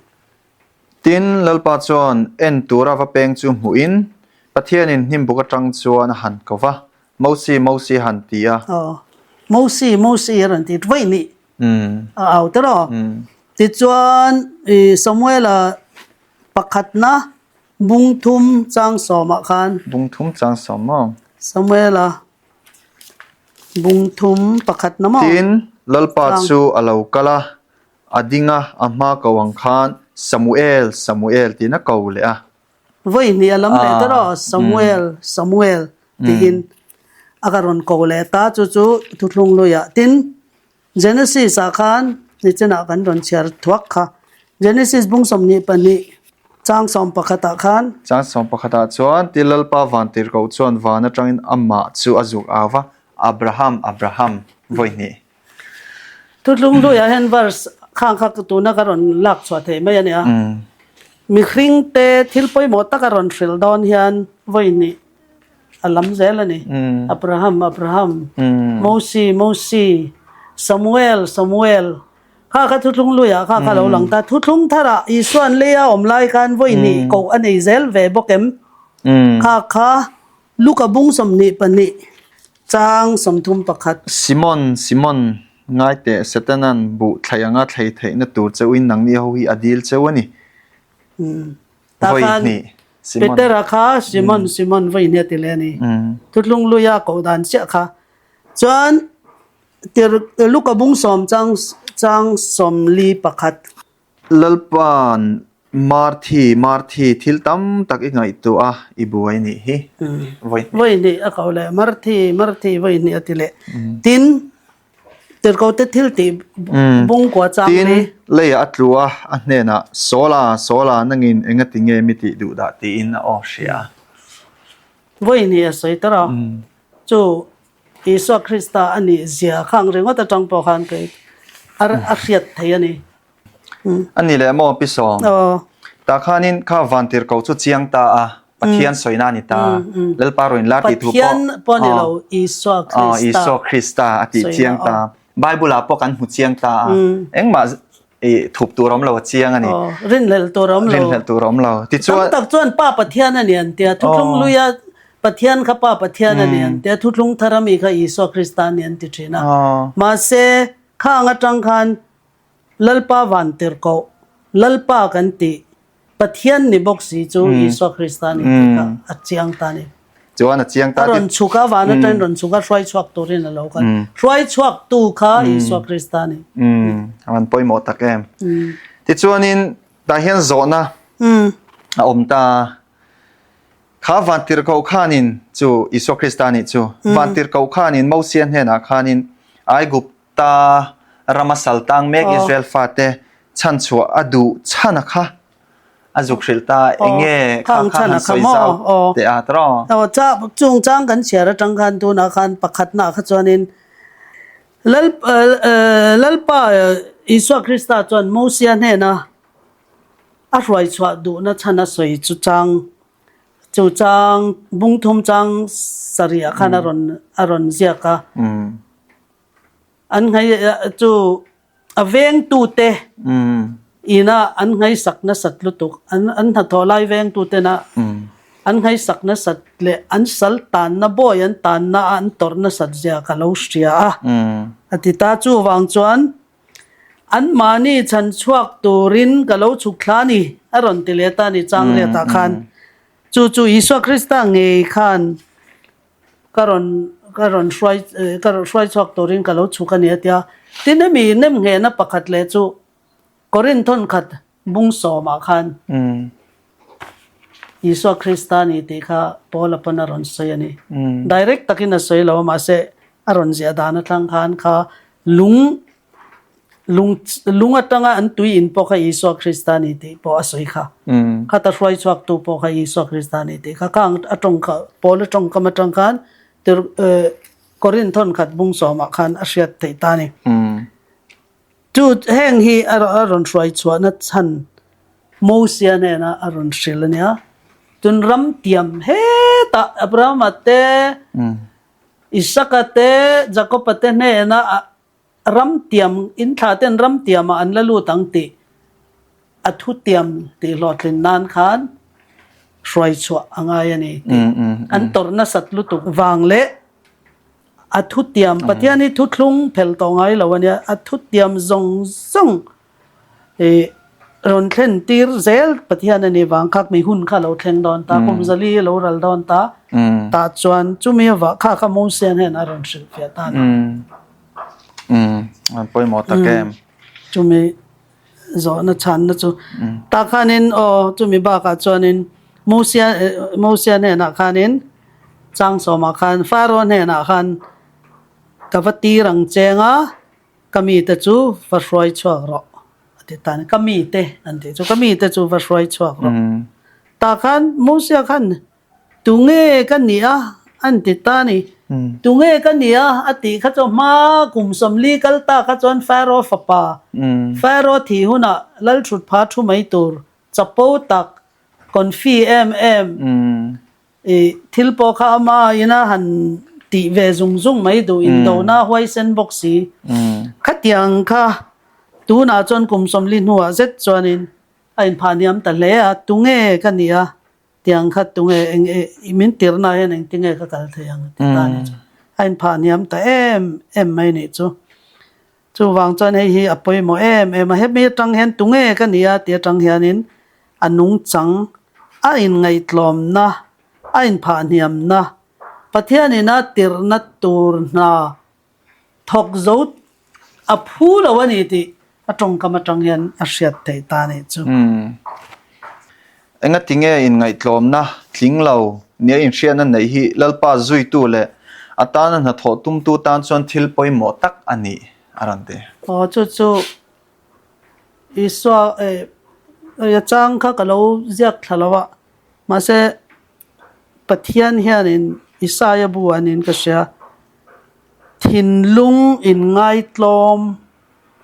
Tin, Lalpa chuan en tura va peng chu hmuhin, Pathianin hnimbuk atang chuan a han ko va, Mosi, Mosi a han ti a. Aw, Mosi, Mosi a rawn ti vaih nih a au ta rawh. Tichuan, Samuela pakhatna bung thum chang sawmah khan. Bung thum chang sawm maw? Samuela bung thum pakhatna maw? Tin, Lalpa chu a lo kal a, A ding a, a hma ko ang khan, Samuel, Samuel tiin a ko leh a. Vawi hnih a lam leh ta rawh, Samuel, Samuel tiin a ka rawn ko leh ta, chu chu thuthlung luiah. Tin, Genesis ah khan nichinah kan rawn chhiar thuak kha, Genesis bung 22 chang 11 ah khan. Chang 11 ah chuan, Tin Lalpa vantirhkoh chuan van atangin amah chu a zuk au va, Abraham, Abraham, vawi hnih. Thutlung hluiah hian verse khang kha tuna ka rawn lak chhuah theih mai a nia. Mihring te thil pawimawh taka rawn hrilh dawn hian vawi hnih a lam zel a ni. Abraham, Abraham, Mosi, Mosi, Samuel, Samuel kha kha thuthlung hluiah kha kha lo lang ta. Thuthlung tharah Isua'n leia awm lai khan vawi hnih koh a nei zel ve bawk em? Kha kha Luka bung 22 chang 31. Simon, Simon, ngai teh, Setanan buh thlai anga thlei theihna tur cheuhin nangni ho hi a dil cheu a ni. Vawi hnih, Simon. Petera kha Simon, Simon vawi hnih a ti leh a ni. Thutlung luia koh dan chiah kha. Chuan Luka bung sawm chang chang 41. Lalpa'n Marthi, Marthi, thil tam tak i ngaihtuah a, i buai nih hi. Vawi hnih. Vawi hnih a ko leh, Marthi, Marthi, vawi hnih a ti leh. Tin, tirhkote thil tih bungkua chang hi. Tin, leiah a tlu a, a hnenah, Sawla, Sawla, nangin engati nge mi tih duh dah? tiin a aw hria a. Vawi hnih a sawi ta rawh. Chu Isua Krista a nih zia khang ringawt atang pawh khan kei a hriat thei a ni. A ni leh maw Pi Sawm? Tah khanin kha vantirhkoh chu chiang ta a. Pathian sawina a ni ta. Lalpa rawn inlar tih thu pawh. Pathian pawh a ni lo, Isua Krista. Isua Krista a tih chiang ta. Bible ah pawh kan hmu chiang ta a. Engmah thup tur a awm lo a chiang a ni. Rinhlelh tur a awm lo. Rinhlelh tur a awm lo. Tichuan. Tam tak chuan Pa Pathian a ni an tia. Thuthlung luia Pathian kha Pa Pathian a ni an tia. Thuthlung thar ami kha Isua Krista a ni an ti thin a. Mahse, khang atang khan Lalpa van tirhkoh, Lalpa kan tih, Pathian ni bawk si chu Isua Krista a ni tih kha a chiang ta a ni. Chuan a chiang ta A rawn chhuk a, van atangin rawn chhuk a, hruai chhuak turin a lo kal. Hruai chhuaktu kha Isua Krista a ni. A van pawimawh tak em. Tichuanin tah hian zawhna a awm ta a. Kha van tirhkoh khanin chu Isua Krista a nih chu. Van tirhkoh khanin Mosia hnenah khanin Aigup Ta rama sal tang mek Israel fate chhanchhuah a duh chhan a kha a zuk hrilh ta enge kha kha han sawi zau teh a tawh. Aw cha chung chang kan chhiar atang khan tunah khan pakhatna kha chuanin Lal Lalpa Isua Krista chuan Mosia hnena a hruai chhuah duhna chhan a sawi chu chang chu chang bung thum chang sarih ah khan a rawn a rawn ziak a. An nghai chu a vengtute ina an nghaisak nasat lutuk an an hnathawh lai vengtutena an nghaisak nasat leh an sal tanna bawi an tanna a an tawrh nasat zia ka lo hria a a ti ta. Chuvang chuan anmahni chhan chhuak turin ka lo chhuk thla a ni a rawn ti leh ta a ni Changriatah khan. Chu chu Isua Krista ngei khan Ka rawn ka rawn hruai ka rawn hruai chhuak turin ka lo chhuk a ni a tia. Tin hemi nemnghehna pakhat leh chu Korinth thawnkhat bung sawmah khan Isua Krista a ni tih kha Paula pawn a rawn sawi a ni. Direct takin a sawi lo a mahse a rawn ziah dan atang khan kha lung Lung lung atanga an tui in pawh kha Isua Krista a ni tih pawh a sawi kha. Khata hruai chhuaktu pawh kha Isua Krista a ni tih kha. Khang a tawng kha Paul a tawngkam atang khan tir Korinth thawnkhat bung sawmah khan a hriat theih ta a ni. Chu heng hi a rawn hruai chhuahna chhan Mosia hnena a rawn hrilh a nia. Tun ram tiam hetah Abrahama te, Isaka te, Jakoba te hnena a Ram tiam, in thla ten ram tiamah an la lut ang tih a thu tiam tih hlawhtlin nan khan hruai chhuah a ngai a ni tih an tawrh nasat lutuk vang leh a thu tiam Pathian hi thuthlung phel tawh ngai lo a nia, a thu tiam zawng zawng Ih rawn thlen tir zel Pathian a nih vang kha mi hun kha lo thleng dawn ta, kum zali a lo ral dawn ta, tah chuan chumi avah kha kha Mosian hian a rawn hrilh fiah ta a ni. Umm an pawimawh tak em. Chumi zawhna chhanna chu tah khanin aw chumi bakah chuanin Mosia Mosia hnenah khanin chang sawmah khan Pharaoh hnenah khan ka va tir ang cheng a, Ka mite chu va hruai chhuak rawh a ti ta a ni. Ka mite an tih chu ka mite chu va hruai chhuak rawh. Tah khan Mosia khan tunge ka nih a an ti ta a ni. Tunge ka nih a a tih kha chu hma kum 40 kal ta kha chuan Pharaoh fapa Pharaoh thih hunah Lalthut pha thu mai tur chapo tak confi em em I thil pawh kha ama ina han tih ve zung zung mai duh indona huaisen bawk si. Khatiang kha tunah chuan kum 40 hnuah zet chuanin a inphah hniam ta hle a, tunge ka nih a, tiang kha tunge eng e min tirna hian engtinge ka kal thei ang ti ta ni chu. A inphah hniam ta em em mai nih chu. Chuvang chuan hei hi a pawimawh em em a, hemi atang hian tunge ka nia tih atang hianin a nungchang, a inngaihtlawmna, a inphahhniamna, Pathianin a tirhna tur hna thawk zo a phu lo a ni tih a tawngkam atang hian a hriat theih ta a nih chu. Engatinge inngaihtlawmna tling lo nia inhriatna neih hi Lalpa zuitu leh a tana hnathawh tumtu tan chuan thil pawimawh tak a ni, a rawn ti. Aw chu chu Isua eh a chang kha ka lo ziak thla lo a, mahse Pathian hianin Isaia bu ah niin ka hria, thinlung inngaitlawm,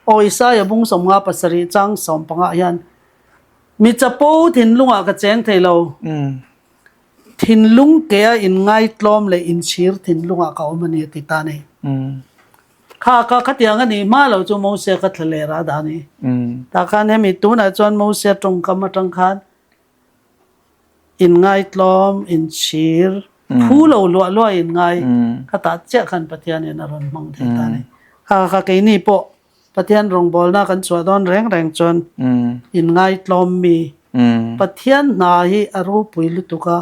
aw Isaia bung 57 chang 15 ah hian Mi chapo thinlungah ka cheng thei lo. Thinlung kea inngaitlawm leh inchhir thinlungah ka awm a ni a ti ta a ni. Kha kha khatiang a nih hma lo chu Mosia ka thla leh rah dah a ni. Tah khan hemi tunah chuan Mosia tawngkam atang khan inngaitlawm, inchhir, phu lo luah luah inngai kha tah chiah khan Pathianin a rawn hmang thei ta a ni. Kha kha keini pawh Pathian rawngbawlna kan chhuah dawn reng reng chuan inngaitlawm mi Pathian hna hi a ropui lutuk a,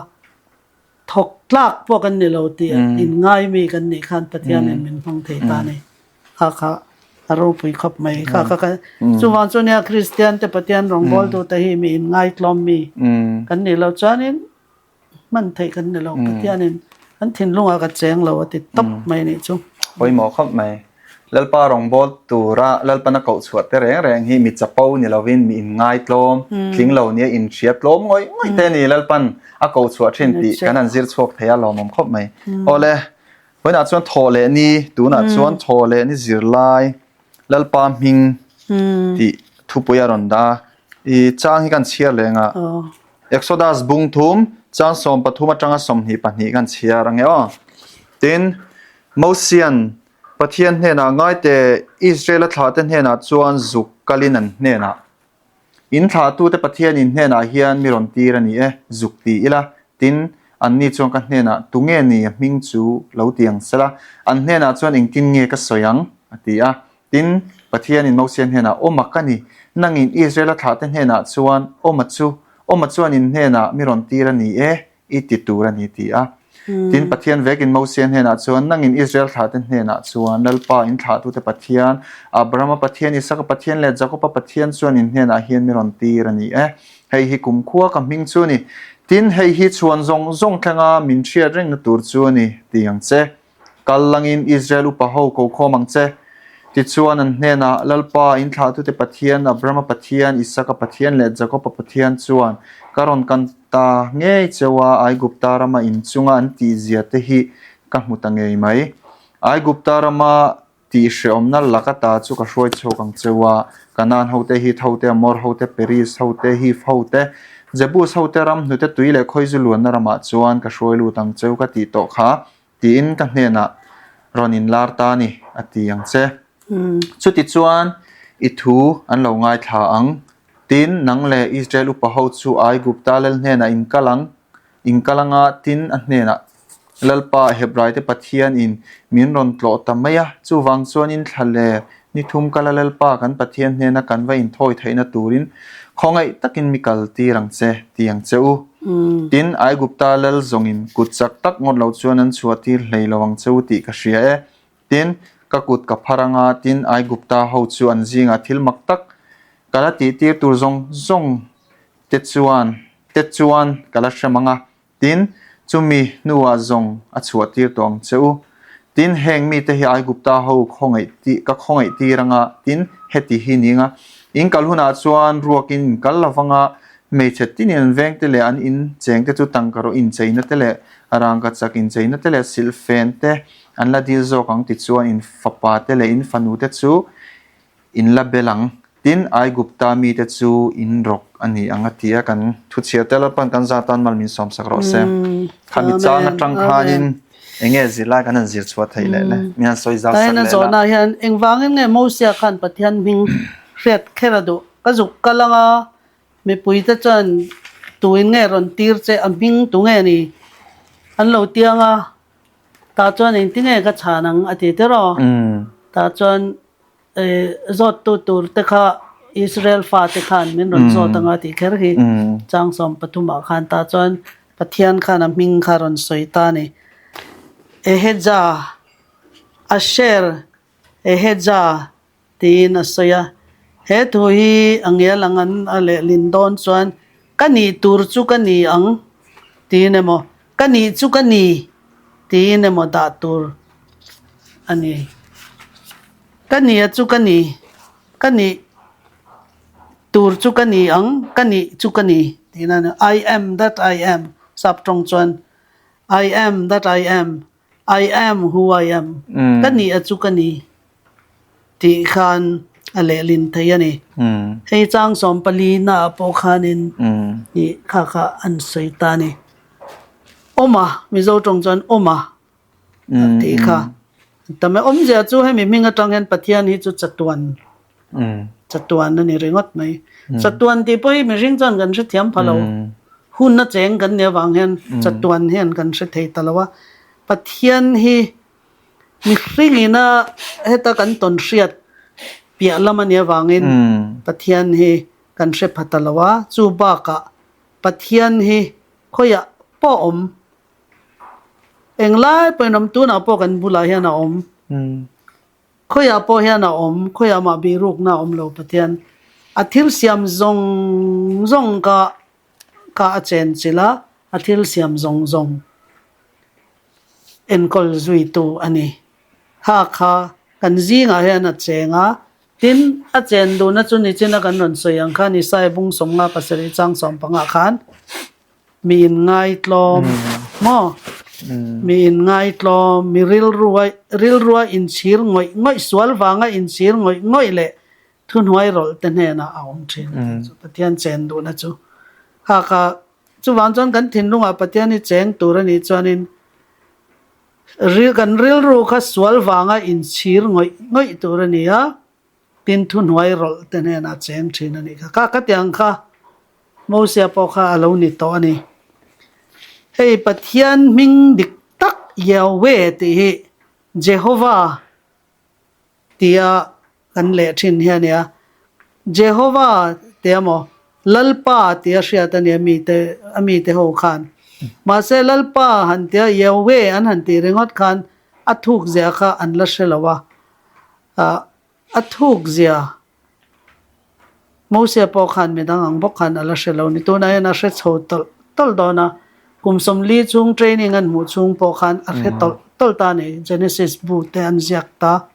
thawk tlak pawh kan ni lo tih inngai mi kan nih khan Pathianin min hmang thei ta a ni. Kha kha a ropui khawp mai. Kha kha kha chuvang chu nia Kristian te Pathian rawngbawltu te hi mi inngaitlawm mi kan nih loh chuanin hman theih kan ni lo. Pathianin kan thinlungah ka cheng lo a ti tawp mai a nih chu. Pawimawh khawp mai. Lalpa rawngbâwl tura Lalpana koh chhuah te reng reng hi mi chapo ni lovin mi inngaitlawm, tling lo nia inhria tlawm ngawih ngawih te a ni. Lalpan a koh chhuah thin tih kan han zir chhuak thei a lawmawm khawp mai. Awle, vawiinah chuan thaw leh ni, tunah chuan thaw leh ni zirlai Lalpa hming tih thupui a rawn dah a. I chang hi kan chhiar leh ang a. Exodus bung thum, chang 13 atanga 22 kan chhiar ang e aw. Tin, Mosian Pathian hnenah ngaite Israela thlahte hnenah chuan zuk kalin an hnenah, In thlahtute Pathian in hnenah hian mi rawn tir a ni e, zuk ti ila. Tin, anni chuan ka hnenah, Tunge ni a hming chu lo ti ang sela, an hnenah chuan engtin nge ka sawi ang? a ti a. Tin, Pathianin Mosia hnenah, Awma ka ni, nangin Israela thlahte hnenah chuan, Awma chu, Awma chuan in hnenah mi rawn tir a ni e, i ti tur a ni, ti a. Tin, Pathian vekin Mosia hnenah chuan, Nangin Israel thlahte hnenah chuan, Lalpa, in thlahtute Pathian, Abrahama Pathian, Isaka Pathian leh Jakoba Pathian chuan in hnenah hian mi rawn tir a ni e. Hei hi kumkhua ka hming chu a ni. Tin, hei hi chhuan zawng zawng thlenga min hriat rengna tur chu a ni, ti ang che. Kal langin Israel upa ho ko khawm ang che. Tichuan an hnenah, Lalpa, in thlahtute Pathian, Abrahama Pathian, Isaka Pathian leh Jakoba Pathian chuan ka rawn kan ta ngei cheu a, Aigupta rama in chunga an tihzia te hi ka hmu ta ngei mai. Aigupta rama Tih hreawmna lak ata chu ka hruai chhuak ang cheu a, Kanaan hote, Hit hote, Amor hote, Periz hote, Hiv hote, Jebus hote ram hnute tui leh khawizu luanna ramah chuan ka hruai lut ang cheu ka tih tawh kha, tiin ka hnenah rawn inlar ta a ni, a ti ang che. Chutichuan i thu an lo ngaithla ang. Tin, nang leh Israel upa ho chu Aigupta lal hnenah in kal ang. In kal anga tin a hnenah, Lalpa, Hebraite Pathian in min rawn tlawh ta mai a, chuvang chuan in thla leh ni thum kala Lalpa kan Pathian hnena kan va inthawi theihna turin khawngaih takin mi kal tir ang che, ti ang che u. Tin, Aigupta lal zawngin kut chak tak ngawt lo chuan an chhuah tir hlei lo ang che u tih ka hria e. Tin, ka kut ka phar anga tin Aigupta ho chu an zingah thil mak tak ka la tihtir tur zawng zawng te chuan te chuan ka la hrem ang a, tin, chumi hnuah zawng a chhuah tir tawh ang che u. Tin, heng mite hi Aigupta ho khawngaih tih ka khawngaih tir ang a, tin, heti hi ni ang a, in kal hunah chuan ruakin in kal lo vang a, hmeichhe tinin an vengte leh an in chengte chu tangka incheina te leh rangkachak incheina te leh silhfen te an la dil zawk ang tichuan in fapa te leh in fanu te chu In la bel ang. Tin, Aigupta mite chu in rawk a ni ang a ti a, kan thuchhiar te Lalpan kan zar tan mal min sawmsak rawh se. Khami chang atang khanin eng nge zirlai kan han zir chhuah theih leh le? Min han sawi zau sak leh la. Taina zawhna hian engvangin nge Mosia khan Pathian hming hriat kher a duh? Ka zuk kal ang a, mipuite chuan tuin nge rawn tir che, a hming tu nge ni? An lo tiang a, tah chuan engtinge ka chhan ang a ti tiraw? Tah chuan Zawttu tur te kha Israel fate khan min rawn zawt anga tih kher hi chang 13 ah khan tah chuan Pathian khan a hming kha rawn sawi ta a ni. Eheja, Asher, Eheja tiin a sawi a. He thu hi a ngial ang an a lehlin dawn chuan ka nih tur chu ka ni ang tiin emaw ka nih chu ka ni tiin emaw dah tur a ni. Ka ni a chu ka ni, ka nih tur chu ka ni ang, ka nih chu ka ni tih na a ni. I am that I am sap tawng chuan I am that I am, I am who I am, ka nih a chu ka ni tih khan a lehlin thei a ni. Hei chang 14 naah pawh khanin ih kha kha an sawi ta a ni. Awma, Mizo tawng chuan Awma tih kha tam e. Awmzia chu hemi hming atang hian Pathian hi chu chatuan, chatuan a ni ringawt mai. Chatuan tih pawh hi mihring chuan kan hrethiam pha lo. Hun a cheng kan nih avang hian chatuan hian kan hre thei ta lo a. Pathian hi mihringina heta kan tawn hriat piah lam a nih avangin Pathian hi kan hre pha ta lo a. Chu bakah Pathian hi Khawiah pawh a awm. Englai pawhin awm, tunah pawh kan bulah hian a awm. Khawiah pawh hian a awm, khawiah mah bihrukna a awm lo Pathian. A thil siam zawng zawng ka ka a chen chilh a, a thil siam zawng zawng enkawl zuitu a ni. Kha kha kan zingah hian a cheng a, Tin, a chen duhna chu nichina kan rawn sawi ang khan Isaiah bung 57 chang 15 khan mi in ngaitlawm maw? Mi in ngaitlawm, mi rilrua rilrua inchhir ngawih ngawih, sual vanga inchhir ngawih ngawih leh thuhnuai rawlh te hnenah a awm thin a tih chu Pathian chen duhna chu. Kha kha chuvang chuan kan thinlungah Pathian hi cheng tur a nih chuanin Kan rilru kha sual vanga inchhir ngawih ngawih tur a ni a, tin thuhnuai rawlh te hnenah cheng thin a nih kha. Kha khatiang kha Mosia pawh kha a lo ni tawh a ni. Hei Pathian hming dik tak Yahweh tih hi Jehovah tia kan leh thin hi a nia. Jehovah tia maw Lalpa tia hriat a nia mite a mite ho khan. Mahse Lalpa han tia Yahweh an han tih ringawt khan a thuk zia kha an la hre lo a. Ah a thuk zia Mosia pawh khan midang ang bawk khan a la hre lo ni. Tunah hian a hre chho tawlh tawlh dawn a. Kum 40 chhung training an hmuh chhung pawh khan a hre tawlh tawlh ta a ni. Genesis bu te an ziak ta.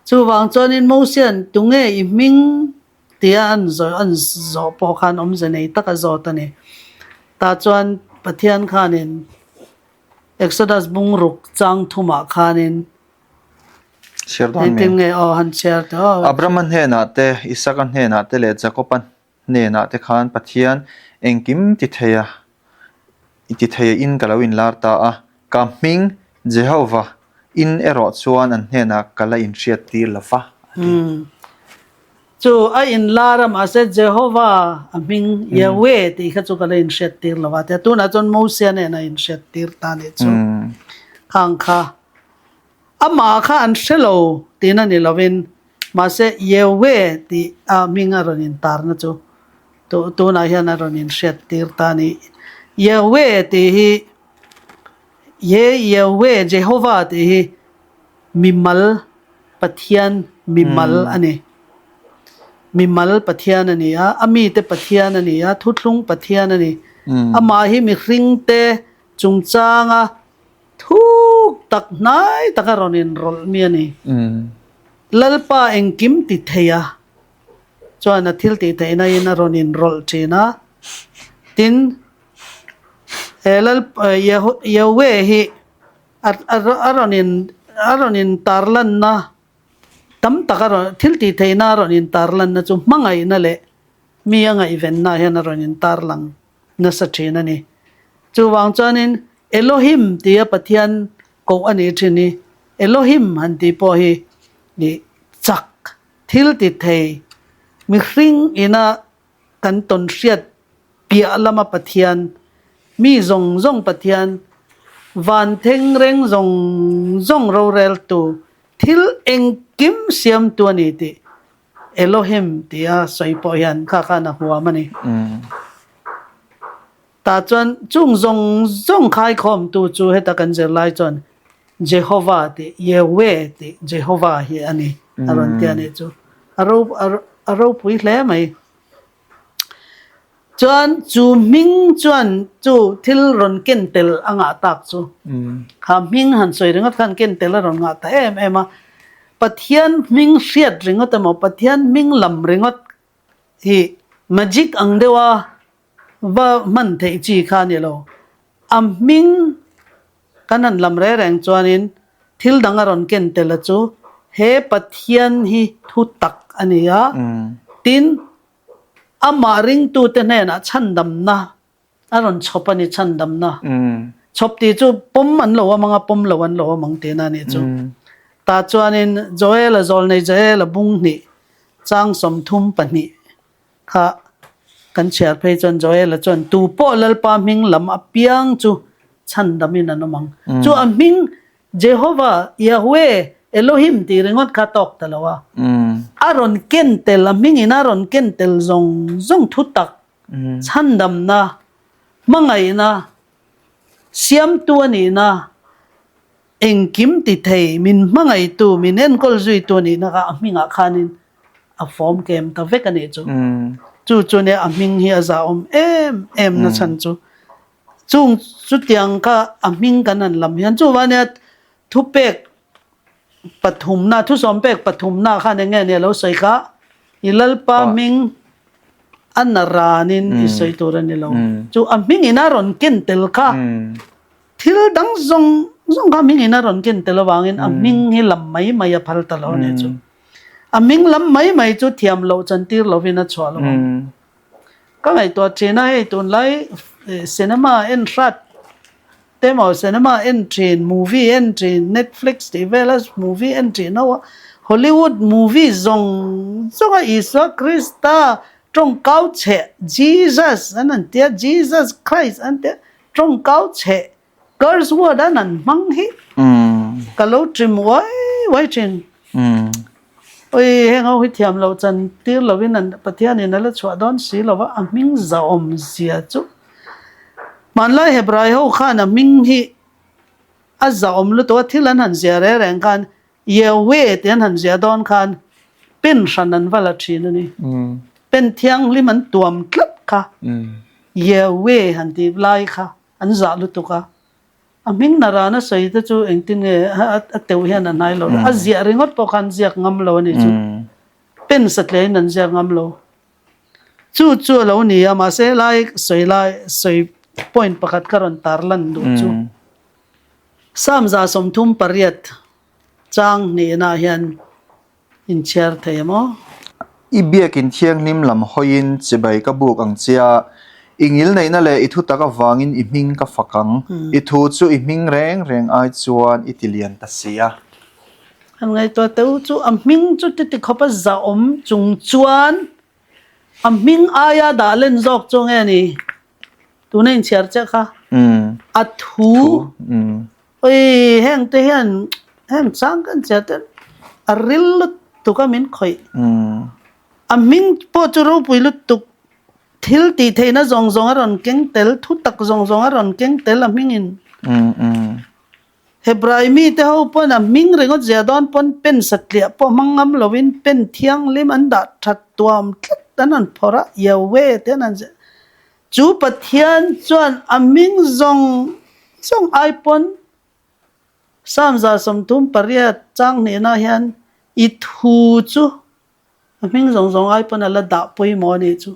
Chuvang chuanin Mosia'n tunge i hming tia an zawh an zawh pawh khan awmze nei tak a zawt a ni. Tah chuan Pathian khanin Exodus bungruk chang thumah khanin Chhiar dawn mi? Engtin nge aw han chhiar teh aw. Abrahama hnenah te, Isaka hnenah te leh Jakoba hnenah te khan Pathian engkim ti thei a, i ti thei a in ka lo inlar ta a, ka hming Jehovah in erawh chuan an hnenah ka la inhriat tir lo va, a ti. Chu a inlar a, mahse Jehovah a hming Yahweh tih kha chu ka la inhriat tir lo va, tia tunah chuan Mosia nen a inhriat tir ta nih chu khang kha. Amah kha an hre lo tihna ni lovin, mahse Yahweh tih a hming a rawn intarna chu tunah hian a rawn inhriattir ta a ni. Yahweh tih hi he Yahweh, Jehovah tih hi mimal Pathian mimal a ni. Mimal Pathian a ni a, a mite Pathian a ni a, thuthlung Pathian a ni. Amah hi mihringte chungchanga Thuk tak hnai taka rawn inrawlh mi a ni. Lalpa engkim ti thei a, chuan a thil tih theihna in a rawn inrawlh thin a. Tin, he Lal Yahweh hi a rawn in a rawn intarlanna tam tak a rawn thil tih theihna a rawn intarlanna chu hmangaihna leh mi a ngaihvenna hian a rawn intarlang nasa thin a ni. Chuvang chuanin Elohim tia Pathian koh a nih thin hi Elohim han tih pawh hi ih chak thil ti thei mihring ina kan tawn hriat piah lama Pathian mi zawng zawng Pathian van theng reng zawng zawng roreltu thil engkim siamtu a ni tih Elohim tia sawi pawh hian kha khan a huam a ni. Tah chuan chung zawng zawng khaikhawmtu chu heta kan zirlai chuan Jehovah tih, Yahweh tih, Jehovah hi a ni a rawn ti a nih chu. A a ropui hle mai. Chuan chu hming chuan chu thil rawn ken tel a ngah tak chu. Kha hming han sawi ringawt khan ken tel a rawn ngah ta em em a. Pathian hming hriat ringawt emaw Pathian hming lam ringawt hi magic ang deuha va hman theih chi kha a ni lo. A hming kan han lam reng reng chuanin thil dang a rawn ken tel a chu he Pathian hi thu tak a ni a. Tin, Amah ringtute hnenah chhandamna A rawn chhawp a ni chhandamna. Chhawp tih chu pawm an lo awm ang a, pawm lo an lo awm ang tihna a nih chu. Tah chuanin Joel-a zawlnei Joel-a bung hnih chang 32 kha kan chhiar phei chuan Joel-a chuan tu pawh Lalpa hming lam apiang chu chhandamin an awm ang. Chu a hming Jehovah, Yahweh, Elohim tih ringawt kha tawk ta lo a. A rawn ken tel, a hmingin a rawn ken tel zawng zawng thutak Chhandamna, hmangaihna, siamtu a nihna, engkim ti thei, min hmangaihtu, min enkawl zuitu a nihna kha a hmingah khanin a fawm kem ta vek a nih chu. Chu chu nia a hming hi a zahawm em em na chhan chu. Chung chutiang kha a hming kan han lam hian chuvang nia thupek pathumna, thusawm pek pathumna khan eng nge nia lo sawi kha i Lalpa hming a na ranin i sawi tur a ni lo. Chu a hmingin a rawn ken tel kha thil dang zawng zawng kha a hmingin a rawn ken tel avangin a hming hi lam mai mai a phal ta lo a ni chu. A hming lam mai mai chu thiam loh chantir lovin a chhuah lo ang. Ka ngaihtuah thin a hei tunlai cinema en hrat te maw cinema en thin, movie en thin, Netflix tih vela movie en thin ho a, Hollywood movie zawng zawng a Isua Krista tawngkau chheh Jesus an han tia, Jesus Christ an tia, tawngkau chheh curse word an han hmang hi ka lo trim uai uai thin. Oi heng ho hi thiam loh chan tir lovin an Pathianin a la chhuah dawn si lova a hming zahawm zia chu. Hmanlai Hebrai ho khan a hming hi a zahawm lutuk a, thil an han ziah reng reng khan Yahweh tih an han ziah dawn khan pen hran an va la thin a ni. Pen thianghlim an tuam tlat kha Yahweh han tih lai kha an zah lutuk a. A hming narana sawi te chu engtin nge a teuh hian a hnai lo. A ziah ringawt pawh khan ziak ngam lo a ni chu. Pen satliahin an ziak ngam lo. Chu chu a lo ni a, mahse helai sawi lai sawi point pakhat ka rawn tar lan duh chu. Psalm 38 chang hnihna hian inchhiar thei em aw? I biakin thianghlim lam hawiin chibai ka buk ang che a, i ngilneihna leh i thutak avangin i hming ka fak ang. I thu chu i hming reng reng ai chuan i ti lian ta si a. An ngaihtuah teh u chu a hming chu titi khawpa zahawm chung chuan a hming aia dah len zawk chu nge ni? Tuna inchhiar chiah kha a thu oi heng te hian heng chang kan chhiar te a ril lutuk a min khawih. A hming pawh chu ropui lutuk thil tih theihna zawng zawng a rawn keng tel thutak zawng zawng a rawn keng tel a hmingin. Hebrai mite ho pawn a hming ringawt zia dawn pawn pen satliah pawh hmang ngam lovin pen thianghlim an dah that tuam tlat an han phawrh a, Yahweh te an han ziah. Chu Pathian chuan a hming zawng zawng ai pawn Psalm 38 chang hnihna hian i thu chu A hming zawng zawng ai pawn a la dah pawimawh a nih chu.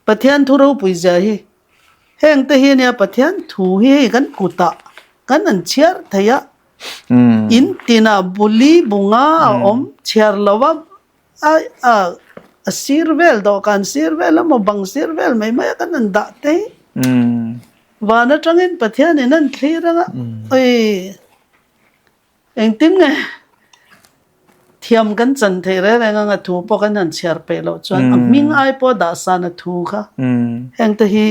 Pathian thu ropui zia hi heng te hi ania Pathian thu hi hei kan kutah kan an chhiar thei a, in tinah buli bunga a awm chhiar lo a, a a sir vel dawhkan sir vel emaw bang sir vel mai mai a kan han dah te hi van atangin Pathianin an thlir anga oi. Engtin nge thiam kan chan theih reng reng anga thu pawh kan han chhiar peih loh chuan a hming ai pawh dah san a thu kha heng te hi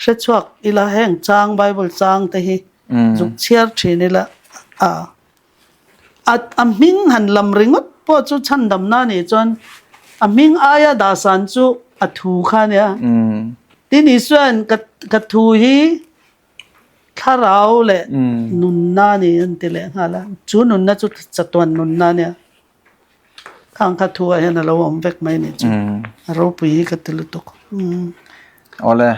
hre chhuak ila heng chang Bible chang te hi zuk chhiar thin ila a a hming han lam ringawt pawh chu chhandamna nih chuan a hming aia dah san chu a thu kha ania tin Isua'n ka thu hi Thlarau leh nunna a ni an ti leh nghal a, chu nunna chu chatuan nunna a nia. Khang kha thu ah hian a lo awm vek mai a nih chu, a ropui hi ka ti lutuk. Awle,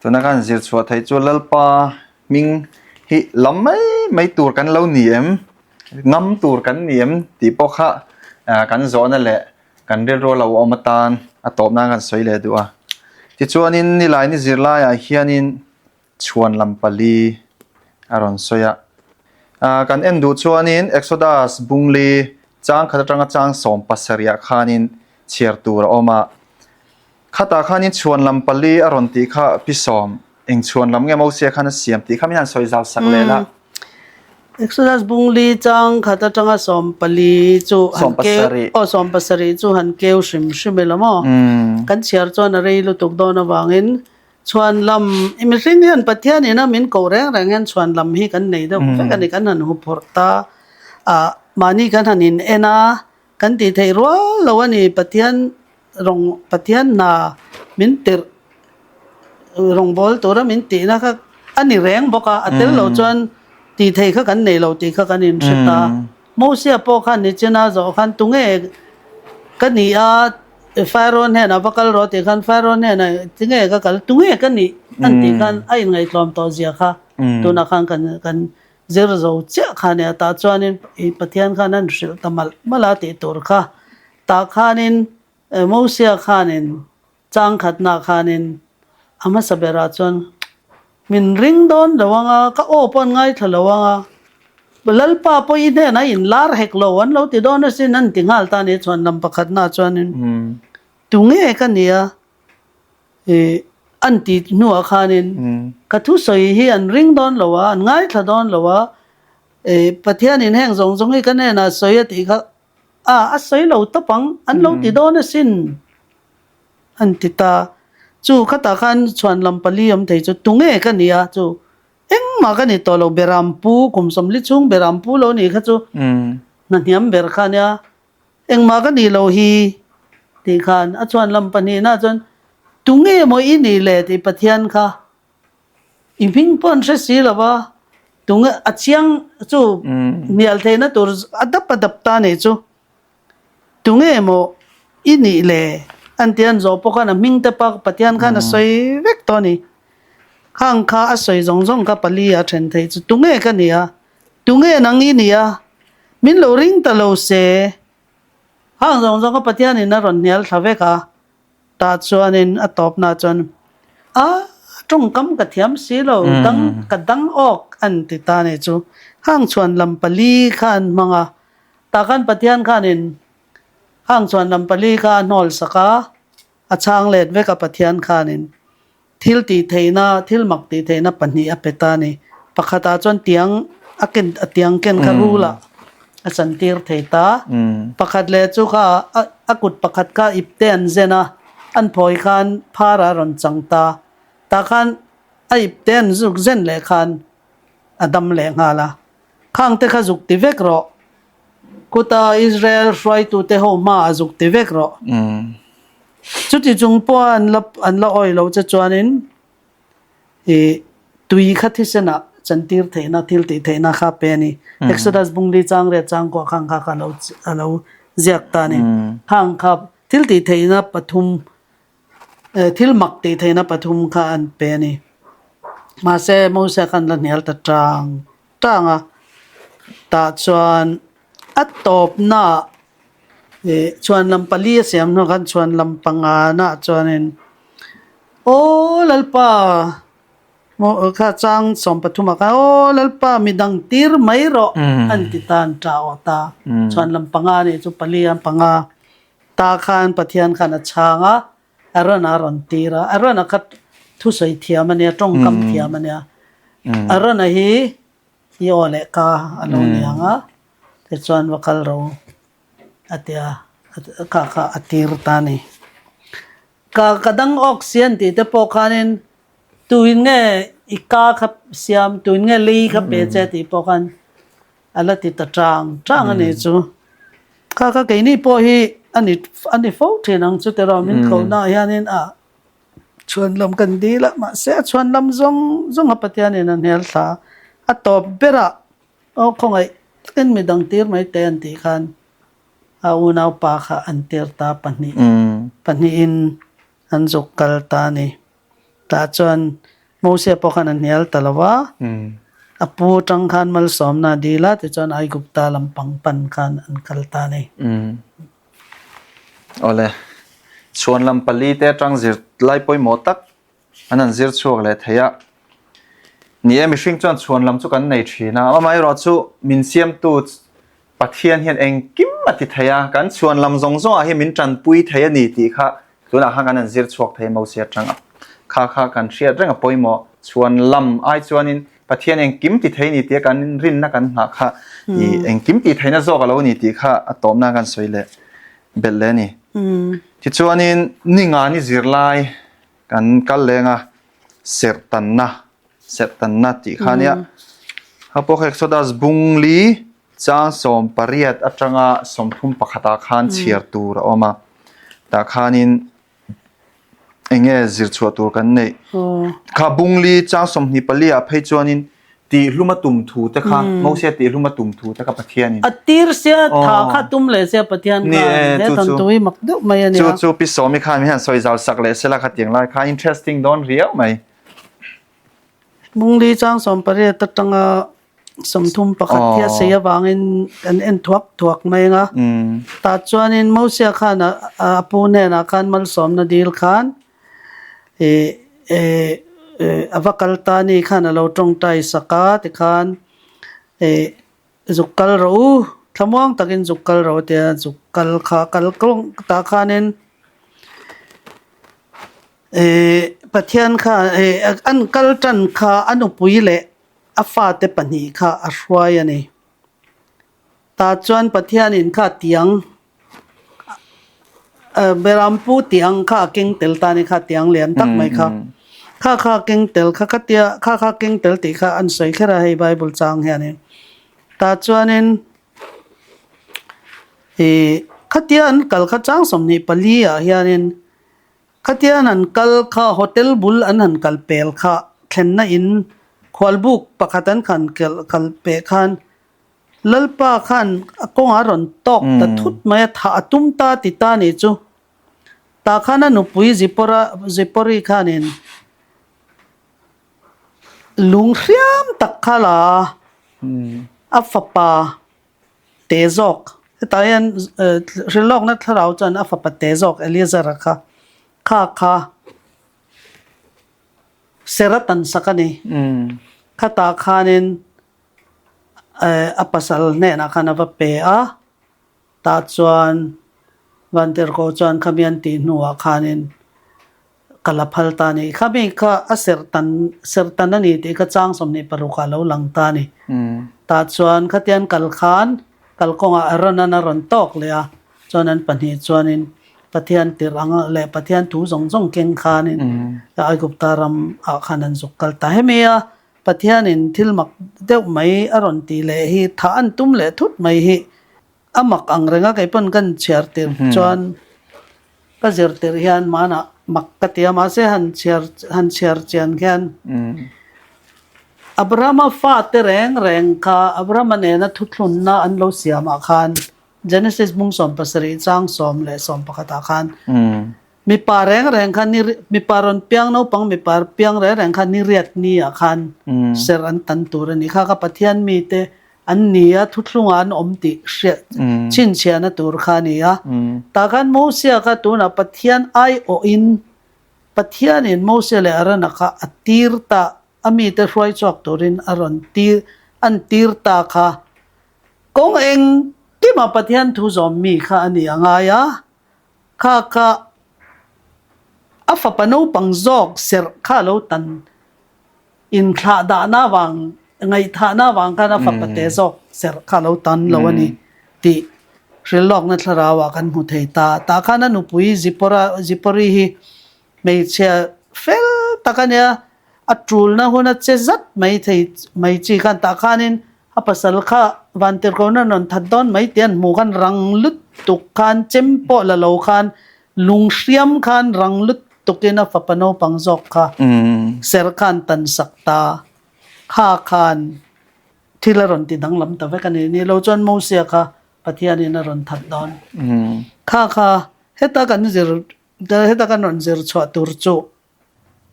tuna kan zir chhuah theih chu Lalpa hming hi lam mai mai tur kan lo ni em, ngam tur kan ni em tih pawh kha kan zawhna leh kan rilru lo awm atan a tawp nan kan sawi leh duh a. Tichuanin nilaini zirlaiah hianin chhuan lam pali a rawn sawi a. Ah kan en duh chuanin Exodus bungli chang khat atanga chang 17 ah khanin chhiar tur a awm a. Khatah khanin chhuanlam pali a rawn tih kha Pi Sawm, eng chhuanlam nge Mosia khan a siam tih kha min han sawi zau sak leh la. Exodus bungli chang khat atanga 14 chu han keu, aw 17 chu han keu hrim hrim ila maw? Kan chhiar chuan a rei lutuk dawn avangin chhuanlam, i mihring hian Pathian ina min koh reng reng hian chhuanlam hi kan nei deuh vek a ni, kan han huphurh ta a, mahni kan han in en a, Kan tih theih rual lo a ni, Pathian rawng Pathian hna min tirh rawngbâwl tura min tihna kha a ni reng bawk a, a tel lo chuan tih theih kha kan nei lo tih kha kan inhre ta. Mosia pawh khan nichina zawh khan tunge ka nih a, Pharaoh hnenah va kal rawh tih khan Pharaoh hnenah tinge ka kal, tunge ka nih an tih khan a inngaihtlawm tawh zia kha tunah khan kan kan Zir zo chiah kha nia tah chuanin i Pathian khan an hrilh ta malh malh a tih tur kha tah khanin Mosia khanin chang khatnah khanin a hmasa berah chuan min ring dawn lo anga ka aw pawh an ngaithla lo anga Lalpa pawh i hnenah in lar hek lo an lo ti dawn asin an ti nghal ta a ni chuan lam pakhatnah chuanin tunge ka nia I an ti hnuah khanin ka thusawi hi an ring dawn lo a, an ngaithla dawn lo a, i Pathianin heng zawng zawng hi ka hnenah sawi a tih kha a, a sawi lo tawp ang, an lo ti dawn asin an ti ta. Chu khatah khan chhuanlam pali awm thei chu tunge ka ni a, chu engmah ka ni tawh lo, Berampu kum 40 chhung Berampu lo nih kha chu hna hniam ber kha ania. Engmah ka nih loh hi tih khan a chuan lam pahnihna chuan tunge maw i nih le tih Pathian kha i hming pawh an hre si lo va, tunge a chiang chu hnial theihna tur a dap a dap ta nih chu tunge maw i nih le an ti an zawh pawh khan a hming te pa Pathian khan a sawi vek tawh a ni. Khang kha a sawi zawng zawng kha pali a then theih chu tunge ka nih a Tunge nang i nia? Min lo ring ta lo se. Hang zawng zawng kha Pathianin a rawn hnial thla vek a, tah chuanin a tawpna chuan, A, tawngkam ka thiam si lo, dang ka dang awk an ti ta nih chu. Hang chhuan lam pali kha an hmang a, tah khan Pathian khanin hang chhuan lam pali kha a hnawl sak a, a chhang let vek a Pathian khanin. Thil tih theihna, thil mak tih theihna pahnih a pe ta a ni. Pakhatah chuan tiang a ken, a tiang ken kha rul-ah a chantir thei ta. Pakhat leh chu kha a kut pakhat kha ipte an zen a, an phawi khan phar-ah a rawn chang ta. Tah khan a ipte an zuk zen leh khan a dam leh nghal a. Khangte kha zuk ti vek rawh. Kuta Israel hruaitute ho hmaah zuk ti vek rawh. Chuti chung pawha an la an la awih lo che chuanin ih tui kha thisenah chantir theihna thil tih theihna kha pe a ni. Exodus bungli chang riat chang kuah khang kha kha a lo a lo ziak ta a ni. Khang kha thil tih theihna pathum thil mak tih theihna pathum kha an pe a ni. Mahse Moses khan la hnial ta tang tang a, tah chuan a tawpnaah Ih chhuanlam pali a siam hnu khan chhuanlam panga nah chuanin Aw Lalpa maw kha chang 13 ah khan Aw Lalpa midang tir mai rawh an ti ta an ṭah awh ta. Chhuanlam panga nih chu pali a panga ta khan Pathian khan a chhang a, Aaron a rawn tir a, Aaron a kha thusawi thiam a nia tawngkam thiam a nia. Aaron a hi I aw leh ka a lo ni ang a, tichuan va kal ro a ti a, kha kha a tir ta a ni. Ka ka dang awk sian tih te pawh khanin tuin nge i ka kha siam, tuin nge lei kha pe che tih pawh khan a la ti ta tang tang a ni chu. Kha kha keini pawh hi a ni a ni fo thin ang chu tiraw min kohnaah hianin a Chhuanlam kan dil a, mahse a chhuanlam zawng zawng a Pathianin a hnial thla a tawp berah aw khawngaih takin midang tir mai teh an tih khan a unaupa kha an tir ta pahnih pahnihin an zuk kal ta a ni. Tah chuan Mosia pawh khan a hnial ta lo a, a pu atang khan malsawmna a dil a tichuan Aigupta lampang pan khan an kal ta a ni. Awle, chhuanlam pali te atang zir lai pawimawh tak an han zir chhuak leh thei a. Ni e, mihring chuan chhuanlam chu kan nei thin a, amaherawh chu min siamtu Pathian hian engkim a ti thei a, kan chhuanlam zawng zawngah hian min tanpui thei a ni tih kha. Tunah khan kan han zir chhuak thei Mosia atang a. Kha kha kan hriat reng a pawimawh. Chhuan lam ai chuanin Pathian engkim ti thei ni tia kan rinna kan nghah kha i engkim ti theihna zawk a lo ni tih kha a tawpna kan sawi leh belh leh a ni. Tichuanin ninga ni zirlai kan kal leng a, serhtanna, serhtanna tih kha nia. Kha pawh kha Exodus bung li chang 18 atanga 31 ah khan chhiar tur a awm a. Tah khanin Eng nge zir chhuah tur kan neih? Kha Bungli chang 24 ah phei chuanin tihhlum a tum thu te kha, Mosia tihhlum a tum thu te kha Pathianin. A tir sia tha kha tum leh sia Pathian khan he than tu hi mak deuh mai a nia. Chu chu Pi Sawmi khan min han sawi zau sak leh sela khatiang lai kha interesting dawn riau mai. Bungli chang 18 atanga 31 hi a sei avangin kan en thuak thuak mai ang a. Tah chuanin Mosia khan a pu hnenah khan malsawmna dil khan ih a va kal ta ni khan a lo tawngtai sak a tikhan ih zuk kal rawh u thlamuang takin zuk kal rawh u tia zuk kal kha kal kawng tah khanin ih Pathian kha ih an kal tan kha a nupui leh a fate pahnih kha a hruai a ni. Tah chuan Pathianin kha tiang Berampu tiang kha a keng tel ta a ni kha tiang lian tak mai kha. Kha kha a keng tel kha khatia kha kha a keng tel tih kha an sawi kher a hei Bible chang hianin. Tah chuanin ih khatia an kal kha chang 24 ah hianin Khatian an kal kha hotel bul an han kal pel kha thlenna in khualbuk pakhat an khan kal peh khan Lalpa khan a kawngah a rawn tawk ta thut mai a, thah a tum ta ti ta nih chu. Tah khan a nupui Zipporah Zippori khanin lung hriam tak kha la a, a fapa Te zawk. Hetah hian hrilhlawkna thlarau chuan a fapa te zawk Eleazar-a kha kha kha ser a tan sak a ni. Khatah khanin a pasal hnenah khan a va pe a, tah chuan Vantirhkoh chuan khami an tih hnuah khanin Ka la phal ta a ni. Kha mi kha a serh tan serh tan a ni tih kha chang 26 ah lo lang ta a ni. Tah chuan khatian kal khan kalkawngah Aaron-an a rawn tawk leh a, chuan an pahnih chuanin Pathian tirh ang leh Pathian thu zawng zawng keng khanin Aigupta ram ah khan an zuk kal ta. Hemi a Pathianin thil mak deuh mai a rawn tih leh hi thah an tum leh thut mai hi a mak ang reng a, kei pawn kan chhiar tirh chuan Ka zir tirh hian manah mak ka ti a, mahse han chhiar han chhiar chian khian Abrahama fate reng reng kha Abrahama nena thuthlunna an lo siamah khan Genesis bung 17 chang 10 leh 11 ah khan mipa reng reng kha ni mipa rawn piang naupang mipa piang reng reng kha ni riat ni ah khan ser an tan tur a ni. Kha kha Pathian mite An ni a, thuthlungah an awm tih hriat chhinchhiahna tur kha a ni a. Tah khan Mosia kha tunah Pathian aiawhin Pathianin Mosia leh Arona kha a tir ta, a mite hruai chhuak turin a rawn tir, an tir ta kha. Kawng engkima Pathian thu zawm mi kha a ni a ngai a, kha kha a fapa naupang zawk serh kha a lo tan Inthlah dahna avang, ngaihthahna avang khan a fapa te zawk serh kha a lo tan lo a ni tih hrilhlawkna thlarauah kan hmu thei ta. Tah khan a nupui Zipporah, Zippori hi hmeichhia fel tak a nia, a tulna huna che zat mai thei mai chi khan tah khanin a pasal kha Vantirhkohna rawn that dawn mai tih an hmuh khan rang lutuk khan chem pawh la lo khan lung hriam khan rang lutuk Tukin a fapa naupang zawk kha ser khan tan sak ta kha khan thil a rawn ti danglam ta vek a ni. Ni lo chuan Mosia kha Pathianin a rawn that dawn. Kha kha heta kan zir heta kan rawn zir chhuah tur chu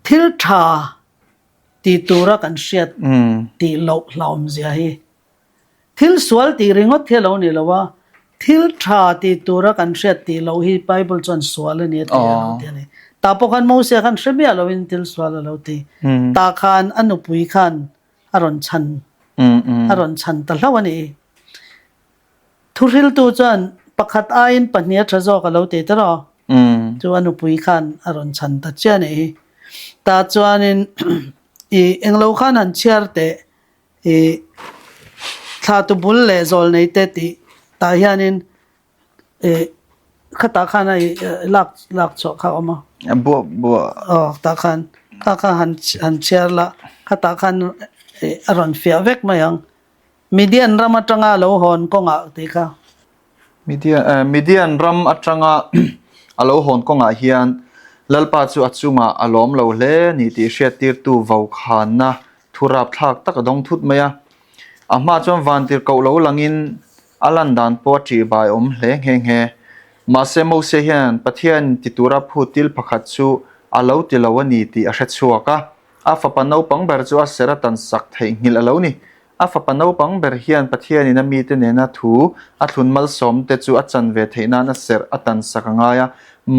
thil tha ti tura kan hriat tih loh hlauhawmzia hi Thil sual tih ringawt hi a lo ni lo a, thil tha tih tura kan hriat tih loh hi Bible chuan sual a ni a ti a lo ti a ni. Tah pawh khan Mosia khan hre miah loin thil sual a lo ti. Tah khan a nupui khan a rawn chhan a rawn chhan ta hlauh a ni. Thuhriltu chuan pakhat aiin pahnih a tha zawk a lo ti tiraw? Chu a nupui khan a rawn chhan ta chiah a nih hi. Tah chuanin i englo khan han chhiar teh i thlatu bul leh zawl nei te tih tah hianin i khatah khan a i lak lak chhuah kha a awm a. Buah buah. Aw tah khan kha kha han han chhiar la khatah khan i a rawn fiah vek mai ang. Midian ram atanga lo hawn kawngah tih kha. Midian ram atanga a lo hawn kawngah hian Lalpa chu a chungah a lawm lo hle ni tih hriattirtu vokhanna thu rapthlak tak a dawng thut mai a. A hma chuan vantirhkoh lo langin a lan dan pawh a ṭihbai awm hle nghe nghe. Mahse Mose hian Pathian ti tura phut til pakhat chu a lo ti lo a ni tih a hre chhuak a. A fapa naupang ber chu a ser a tan sak theihnghilh a lo ni. A fapa naupang ber hian Pathianin a mite nena thu a thlun malsawmte chu a chan ve theih nan a serh a tan sak a ngai a,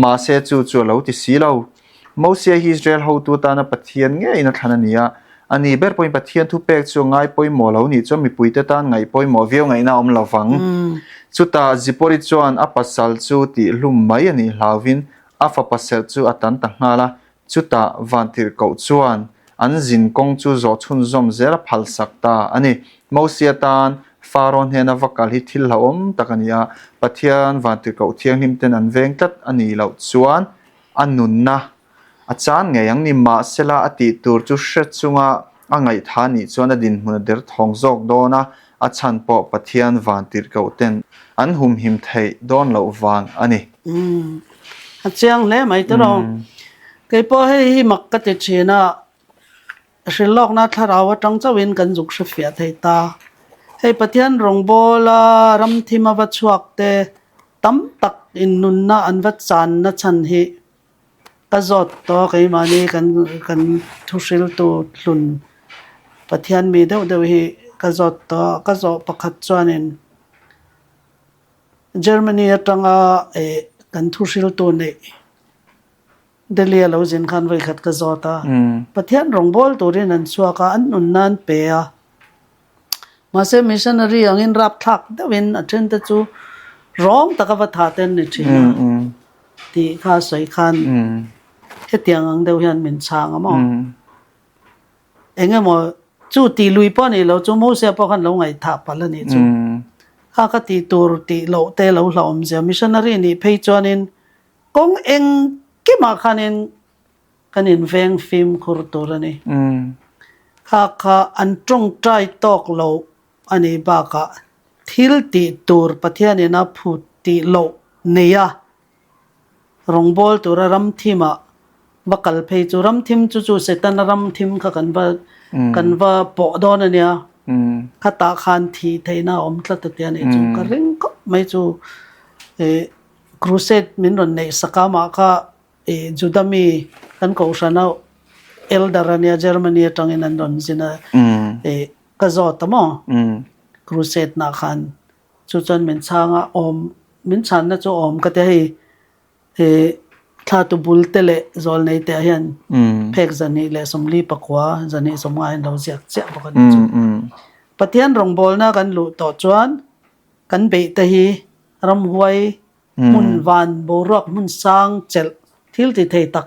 mahse chu chu a lo ti si lo. Mosia hi Israel hotu tana Pathian ngeiin a thlan a ni a, a ni ber pawhin Pathian thupek chu a ngai pawimawh lo nih chuan mipuite tan ngaih pawimawh viau ngaihna a awm lo vang. Chutah Zipori chuan a pasal chu tihhlum mai a nih hlauvin a fapa serh chu a tan ta nghal a, Chutah Vantirhkoh chuan an zin kawng chu zawh chhunzawm zel a phalsak ta a ni. Mosia tan Faro hnena va kal hi thil hlauhawm tak a ni a, Pathian Vantirhkoh thianghlim ten an veng tlat a nih loh chuan a nunna a chan ngei ang ni. Mahsela a tih tur chu hre chunga a ngaihtha nih chuan a dinhmun a derthawng zawk dawn a, a chhan pawh Pathian Vantirhkoh ten an humhim theih dawn loh vang a ni. Umm a chiang hle mai te rawh. Kei pawh hei hi mak ka ti thin a, hrilhlawkna thlarau atang chauhin kan zuk hre fiah thei ta. Hei Pathian rawngbawla ramthim a va chhuak te tam tak in nunna an va channa chhan hi ka zawt tawh a keimahni kan kan thuhriltu hlun Pathian mi deuh deuh hi ka zawt tawh a, ka zawh pakhat chuanin Germany atanga eh kan thuhriltu neih Delhi a lo zin khan vawikhat ka zawt a, Pathian rawngbâwl turin an chhuak a, an nunna an pe a. Mahse missionary angin rapthlak deuhin a thente chu rawng taka va thah te an ni thin a tih kha a sawi khan hetiang ang deuh hian min chhang a maw? Eng emaw chu tih lui pawh a nih loh chu Moses pawh khan lo ngaihthah palh a nih chu. Kha ka tih tur tih loh te lo hlauhawm zia missionary nih phei chuanin kawng engkimah khanin kan inveng fimkhur tur a ni. Kha kha an tawngtai tawk loh a nih bakah thil tih tur Pathianin a phut tih loh nei a Rawngbâwl tura ram thimah va kal phei chu ram thim chu chu Setana ram thim kha kan va kan va pawh dawn a nia. Khatah khan thih theihna a awm tlat a tia nih chu ka ring khawp mai chu ih crusade min rawn neih sak a amah kha ih Juda mi kan kohhrana elder a nia Germany atangin an rawn zin a ih ka zawt a maw crusade nah khan Chu chuan min chhang a, awm min chhanna chu awm ka ti a, hei ih thlatu bul te leh zawlnei te ah hian phek 244 250 hian lo ziak chiah bawk a ni chu. Pathian rawngbawlna kan luh tawh chuan kan beih te hi ramhuai hmun van boruak hmun sang chelh thil ti thei tak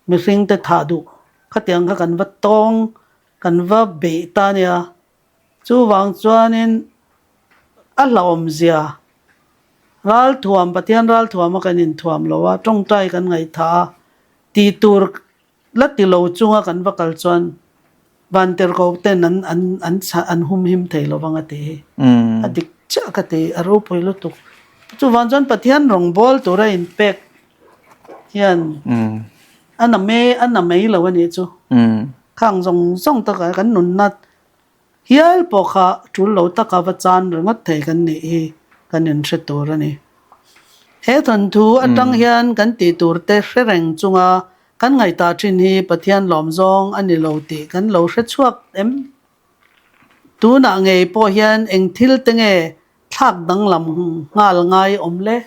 mihring te thah duh khatiang kha kan va tawng kan va beih ta a nia. Chuvang chuanin a hlauhawmzia ralthuam, Pathian ralthuama kan inthuam lo a, tawngtai kan ngaihthah a, tih tur la ti lo chunga kan va kal chuan Vantirhkoh ten an an an an humhim thei lo vang a ti hi. A dik chiah ka ti, a ropui lutuk. Chuvang chuan Pathian rawngbâwl tura inpek hian a na mai a na mai lo a nih chu. Khang zawng zawng takah kan nunna Hial pawh kha tul lo taka va chan ringawt thei kan nih hi kan inhre tur a ni. He thawnthu atang hian kan tih tur te hre reng chunga kan ngaihtuah thin hi Pathian lawm zawng a ni lo tih kan lo hre chhuak em? Tunah ngei pawh hian eng thil te nge thlak danglam nghal ngai awm le?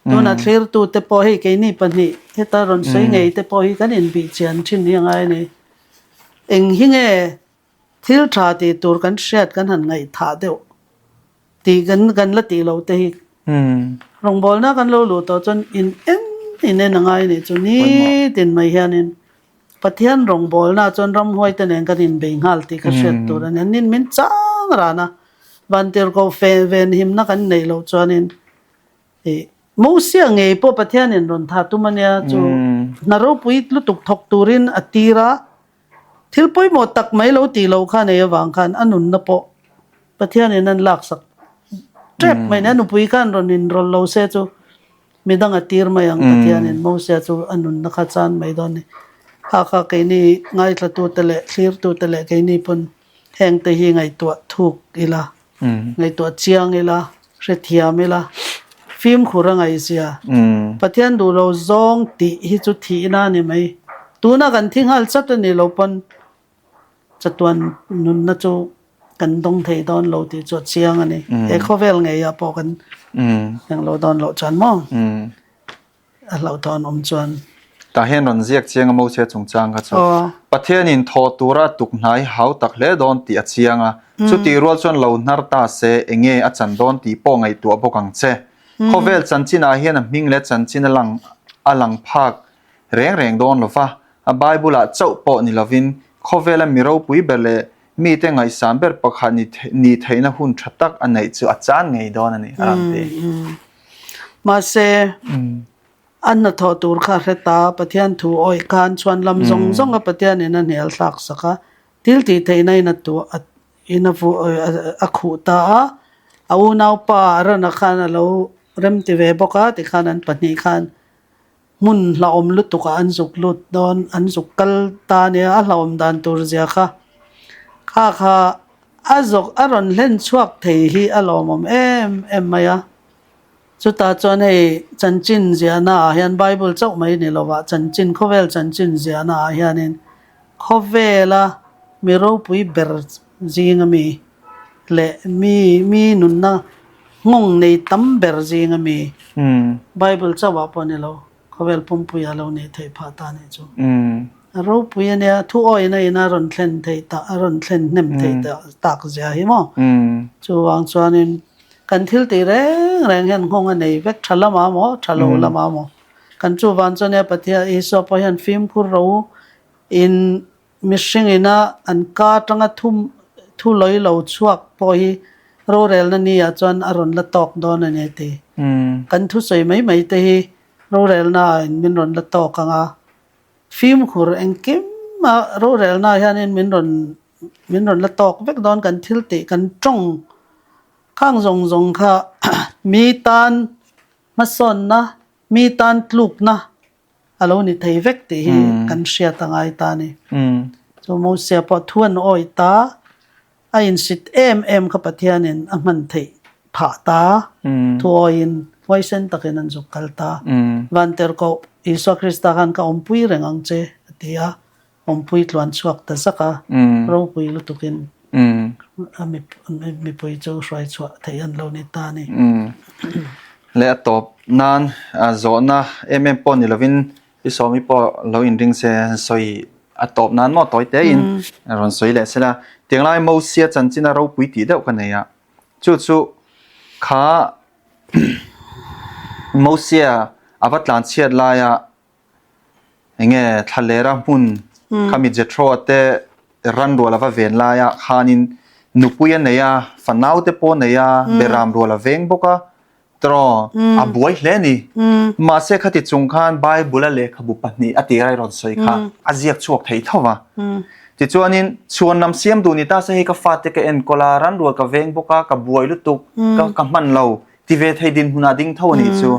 Tuna thlirtute pawh hei keini pahnih heta rawn sawi ngei te pawh hi kan inbih chian thin hi a ngai a ni. Eng hi nge thil tha tih tur kan hriat kan han ngaihthah deuh tih kan kan la tih loh te hi Rawngbawlna kan lo luh tawh chuan in en in en a ngai a nih chu nitin mai hianin Pathian rawngbawlna chuan ramhuaite nen kan inbei nghal tih kha hriat tur a ni. An nin min chang ran a, vantirhkoh fe venhimna kan neih loh chuanin ih Mosia ngei pawh Pathianin rawn tha tum a nia chu hna ropui lutuk thawk turin a tir a, thil pawimawh tak mai lo tih loh kha nei avang khan a nunna pawh Pathianin an laksak tep mai a ni. A nupui khan rawn inrawlh lo se chu Midang a tir mai ang Pathianin Mosia chu a nunna kha chan mai dawn ni. Kha kha keini ngaithlatute leh thlirtute leh keini pawn hengte hi ngaihtuah thuk ila, ngaihtuah chiang ila, hrethiam ila, fimkhur a ngaihzia. Pathian duh lo zawng tih hi chu thihna a ni mai. Tuna kan thi nghal chat a ni lo pawn Chatuan nunna chu kan dawng thei dawn lo tih chu a chiang a ni. He khawvel ngeiah pawh kan eng lo dawn loh chuan maw a hlauhthawn awm chuan. Tah hian rawn ziak chiang a Mose chungchang kha chu Pathianin thawh tura tuk hnai hau tak hle dawn tih a chiang a, chutih rual chuan lo hnar ta se enge a chan dawn tih pawh ngaihtuah bawk ang che. Khawvel chanchinah hian a hming leh chanchin a lang a lang phak reng reng dawn lo va, a Bible-ah chauh pawh ni lovin khawvela mi ropui ber leh mite ngaihsan ber pakhat ni theihna hun tha tak a neih chu a chan ngei dawn a ni, a rawn ti. Mahse, a hnathawh tur kha a hre ta, Pathian thu awih khan chhuan lam zawng zawnga Pathianin a hnial thlak sak a, thil tih theihna in a tuah in a a khuh ta a, a unaupa Arona khan a lo remti ve bawk a, tikhan an pahnih khan Hmun hlauhawm lutukah an zuk lut dawn, an zuk kal ta nia, a hlauhawm dan tur zia kha. Kha kha a zawk a rawn hlen chhuak thei hi a lawmawm em em mai a. Chutah chuan hei chanchin ziahna ah hian Bible chauh mai ni lovah chanchin khawvel chanchin ziahna ah hianin khawvela mi ropui ber zinga mi leh mi mi nunna nghawng nei tam ber zinga mi Bible chauh ah pawh ni lo, khawvel pumpui ah lo neih theih phah ta nih chu. A ropui a nia, thu awina in a rawn thlen theih tak, a rawn thlen hnem theih tak zia hi maw. Chuvang chuanin kan thil tih reng reng hian nghawng a nei vek, tha lamah maw, tha lo lamah maw. Kan chuvang chuan nia Pathian Isua pawh hian fimkhur ro in Mihring ina an ka atanga thu thu lawi lo chhuak pawh hi rorelna ni ah chuan a rawn la tawk dawn a ni a ti. Kan thusawi mai mai te hi rorelna ah in min rawn la tawk ang a, fimkhur engkim a rorelna ah hianin min rawn min rawn la tawk vek dawn kan thil tih kan tawng khang zawng zawng kha mi tan hmasawnna mi tan tlukna a lo ni thei vek tih hi kan hriat a ngai ta a ni. Chu Mosia pawh thu an awih ta, a insit em em kha Pathianin a hman theih phah ta, thu awiin huaisen takin an zuk kal ta. Vantirhkoh Isua Krista khan ka awmpui reng ang che a ti a, awmpui tluan chhuak ta zak a, ropui lutukin a mipui chu hruai chhuah theih an lo ni ta a ni. Leh a tawp nan zawhna em em pawh ni lovin i sawmi pawh lo inring se sawi a tawp nan maw tawi te in rawn sawi leh sela. Tiang lai Mosia chanchin a ropui tih deuh ka nei a, chu chu kha Mosia a va tlan chhiat laia Enge thlalera hmun khami Jethro te ran rual ava ven laia khanin nupui a nei a, fanau te pawh a nei a, beram rual a veng bawk a, tiraw a buai hle a ni. Mahse khati chung khan Bible a lehkhabu pahnih a tira i rawn sawi kha a ziak chhuak thei tho va. Tichuanin chhuanlam siam duh ni ta se hei ka fate ka enkawl a, ran rual ka veng bawk a, ka buai lutuk, ka hman lo ti ve thei dinhmunah ding tho a nih chu.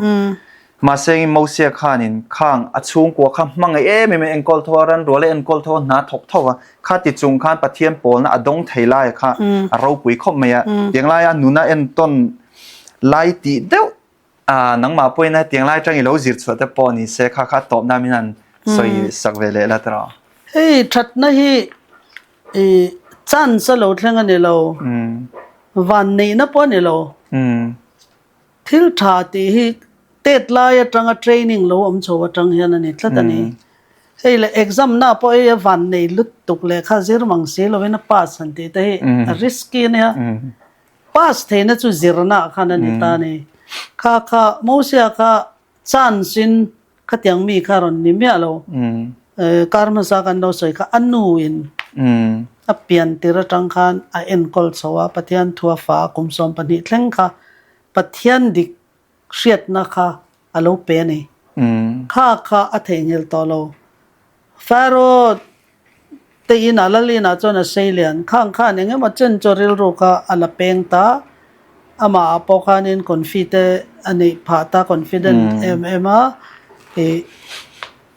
Mahse Mosia khanin khang a chhungkua kha hmangaih em em in enkawl tho a, ran rual a enkawl tho a, hna thawk tho a, kha ti chung khan Pathian pawlna a dawng thei laia kha a ropui khawp mai a. Tiang laia nuna entawn lai tih deuh a nangmah pawhin a tiang lai atang i lo zir chhuah te pawh ni se kha kha a tawp nan min han sawi sak ve leh la tiraw. Hei thatna hi i chance a lo thleng a ni lo, vanneihna pawh a ni lo. Thil tha tih hi tet lai atanga training lo awm chho atang hian a ni tlat a ni. Hei leh exam na pawh hei a van nei lutuk leh kha zir mang si lovin a pass han tih te hi a risky a nia. Pass theihna chu zirna ah khan a ni ta a ni. Kha kha Mosia kha chance in khatiang mi kha rawn ni miah lo. Kar hmasa kan lo sawi kha a nu in a pian tir atang khan a enkawl chho a, Pathian thu a fa a kum 12 thleng kha Pathian dik hriatna kha a lo pe a ni. Kha kha a theihnghilh tawh lo. Pharaoh te inah lal inah chuan a sei lian. Khang khan eng emaw chen chu rilru kha a la peng ta. Amah ah pawh khanin confi te a neih phah ta, confident em em a. Ih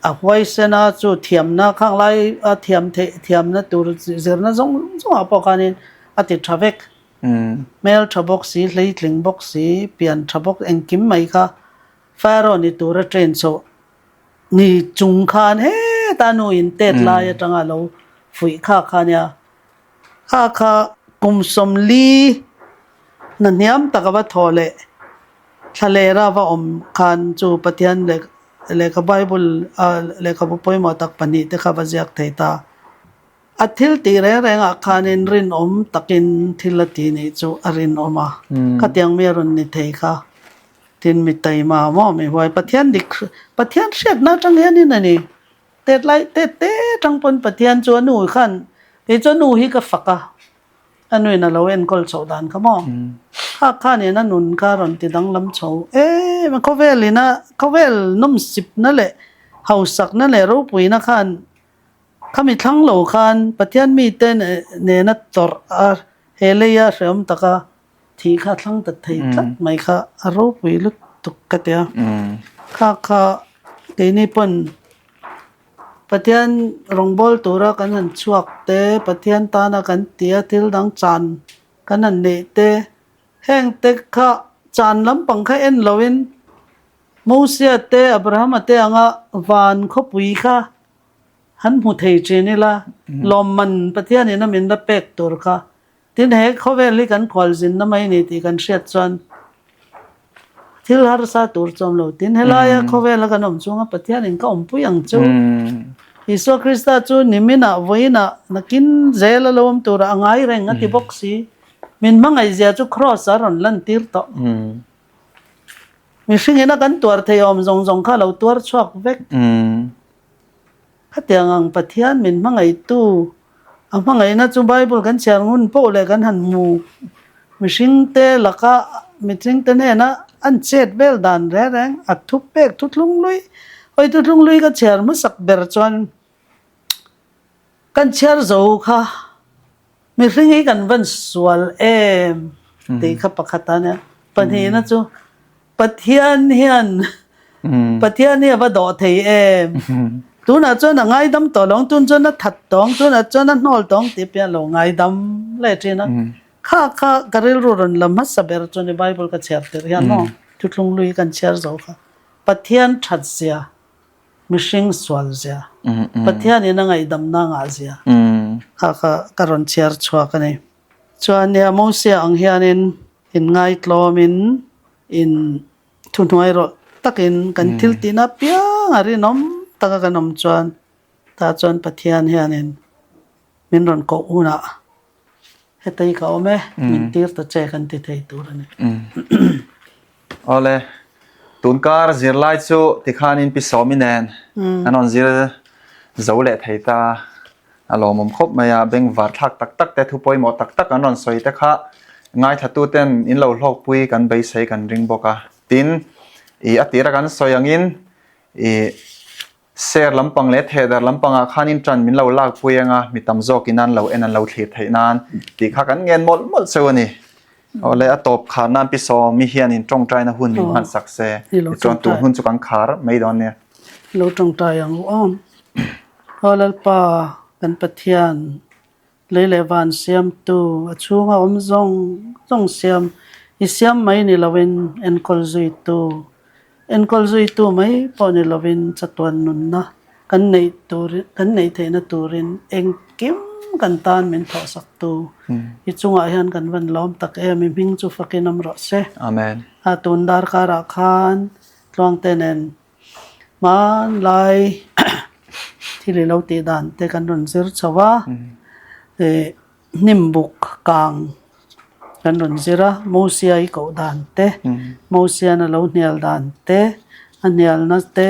a huaisen a chu thiamna khang lai a thiam theih thiamna tur zirna zawng zawng ah pawh khanin a ti tha vek. Hmel tha bawk si, hleitling bawk si, pian tha bawk engkim mai kha Pharaoh ni tura train chhoh ni chung khan heta nu in tet lai atanga lo fuih kha kha nia. Kha kha kum 40 hna hniam tak a va thawh leh thlalera va awm khan chu Pathian lehkha Bible lehkhabu pawimawh tak pahnih te kha va ziak thei ta. A thil tih reng rengah khanin rinawm takin thil a ti nih chu a rinawm a, khatiang mi a rawn ni thei kha. Tin, mi taima maw mi huai Pathian dik Pathian hriatna atang hianin a ni. Tet lai tet te atang pawn Pathian chu a nu khan kei chu a nu hi ka fak a, a nuin a lo enkawl chhoh dan kha maw. Kha khanin a nun kha a rawn ti danglam chho em a, khawvel ina khawvel nawmsipna leh hausakna leh ropuina khan Khami thlang lo khan Pathian mite nena tawrh a, he leia hrehawm taka thih kha thlang ta thei tlat mai kha a ropui lutuk ka ti a. Kha kha keini pawn Pathian rawngbâwl tura kan han chhuak te, Pathian tana kan tia thil dang chan kan han neih te, heng te kha chan lampang kha en loin Mosia te, Abrahama te anga van khawpui kha Han hmu thei thin ila, lawmman Pathianin a min la pek tur kha. Tin, he khawvel hi kan khualzinna mai ni tih kan hriat chuan thil harsa tur chu awm lo. Tin, helaia khawvela kan awm chunga Pathianin ka awmpui ang chu. Isua Krista chu niminah, vawiinah, nakin zel a lo awm turah a ngai reng a ti bawk si. Min hmangaihzia chu Kraws a rawn lantir tawh. Mihringin a kan tuar thei awm zawng zawng kha a lo tuar chhuak vek. Khatiang ang Pathian min hmangaihtu, a hmangaihna chu Bible kan chhiar ngun poh leh kan han hmu. Mihringte laka mihringte hnena an chet vel dan reng reng a thu pek thuthlung lui. Hawi thuthlung lui ka chhiar hmasak ber chuan kan chhiar zo kha mihring hi kan van sual em tih kha pakhat a nia. Pahnihna chu Pathian hian Pathian hi a va dawh thei em? Tunah chuan a ngaidam tawh lo ang, tun chuan a that tawh ang, tunah chuan a hnawl tawh ang tih piah a lo ngaidam leh thin a. Kha kha ka rilru rawn la hmasa ber chu ni Bible ka chhiar tirh hian maw thuthlung lui kan chhiar zo kha. Pathian that zia, mihring sual zia, Pathianin a ngaihdamna ngah zia kha kha ka rawn chhiar chhuak a ni. Chuan nia Mosia ang hianin Inngaitlawmin in thuhnuai rawh takin kan thil tihna piang a rinawm taka kan awm chuan tah chuan Pathian hianin min rawn koh hunah heta hi ka awm e, min tir ta che kan ti thei tur a ni. Awle, tunkar zirlai chu tikhanin Pi Sawmi nen an rawn zir zo leh thei ta. A lawmawm khawp mai a, bengvar thlak tak tak te, thu pawimawh tak tak an rawn sawi te kha ngaithlatuten in lo hlawkpui kan beisei kan ring bawk a. Tin, ih a tira kan sawi angin ih share lampang leh thehdar lampangah khanin ṭan min lo lakpui anga mi tam zawkin an lo en an lo thlir theih nan tih kha kan ngen mawlh mawlh cheu a ni. Awle a tawp khar nan Pi Sawmi hianin ṭawngṭaina hun min hman sak se, tichuan tun hun chu kan khar mai dawn nia. Lo ṭawngṭai ang u aw. Aw Lalpa, kan Pathian, lei leh van siamtu, a chhunga awm zawng zawng siam, i siam mai ni loin enkawl zuitu, enkawl zuitu mai pawh ni loin chatuan nunna kan neih tur, kan neih theihna turin engkim kan tan min thawhsaktu i chungah hian kan van lawm tak em, i hming chu fakin awm rawh se. Amen. A tun darkarah khan Tluangte nen Hmanlai thil i lo tih dan te kan rawn zir chho a, ih hnim buk kang kan rawn zir a, Mosia i koh dan te, Mosia'n a lo hnial dan te, a hnialna te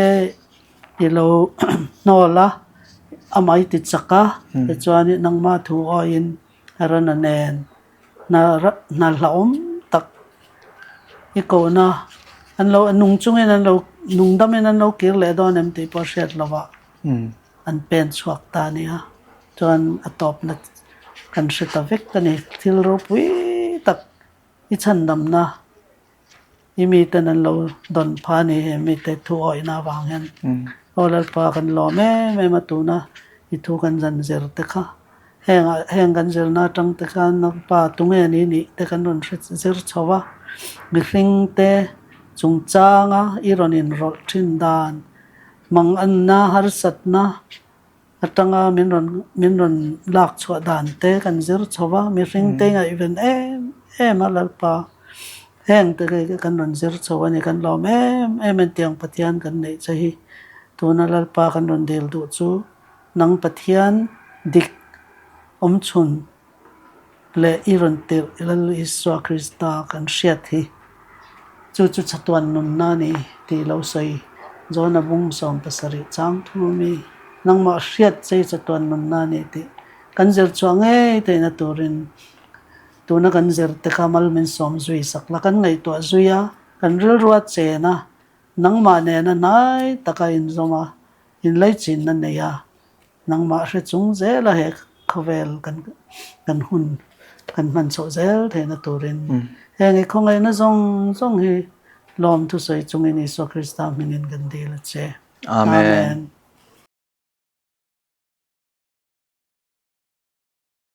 i lo hnawl a, amah i ti chak a, tichuan nangmah thu awiin Arona nen hna hna hlauhawm tak i kohna an lo nung chungin an lo nung damin an lo kir leh dawn em tih pawh hriat lovah an pen chhuak ta a nia. Chuan a tawpna kan hre ta vek a ni. Thil ropui tak i chhandamna I miten an lo dawn pha a ni he mite thu awihna avang hian. Aw Lalpa kan lawm em em a tuna i thu kan zan zir te kha. Heng ah heng kan zirna atang te khan Lalpa tunge ni nih te kan rawn hre zir chho va. Mihring te chungchanga i rawn inrawlh thin dan, manganna, harsatna, Atanga min rawn min rawn lak chhuah dan te kan zir chho va, mihring te ngaihven em em a Lalpa heng te kei kan rawn zir chho a ni, kan lawm em em en tiang Pathian kan neih che hi tuna Lalpa kan rawn dil duh chu nang Pathian dik awmchhun leh i rawn tirh Lal Isua Krista kan hriat hi chu chu chatuan nunna a ni tih lo sawi Jona bung 70 chang thu ami nangmah hriat che i chatuan nunna a ni tih kan zir chhuah ngei theihna turin tuna kan zir te kha mal min sawm zui sak la kan ngaihtuah zui a kan rilrua chen a nangmah nena hnai taka inzawm a inlaichinna nei a Nangmah hre chung zela he khawvel kan kan hun kan hman chhoh zel theihna turin heng i khawngaihna zawng zawng hi lawm thusawi chungin Isua Krista hmingin kan dil a che. Amen.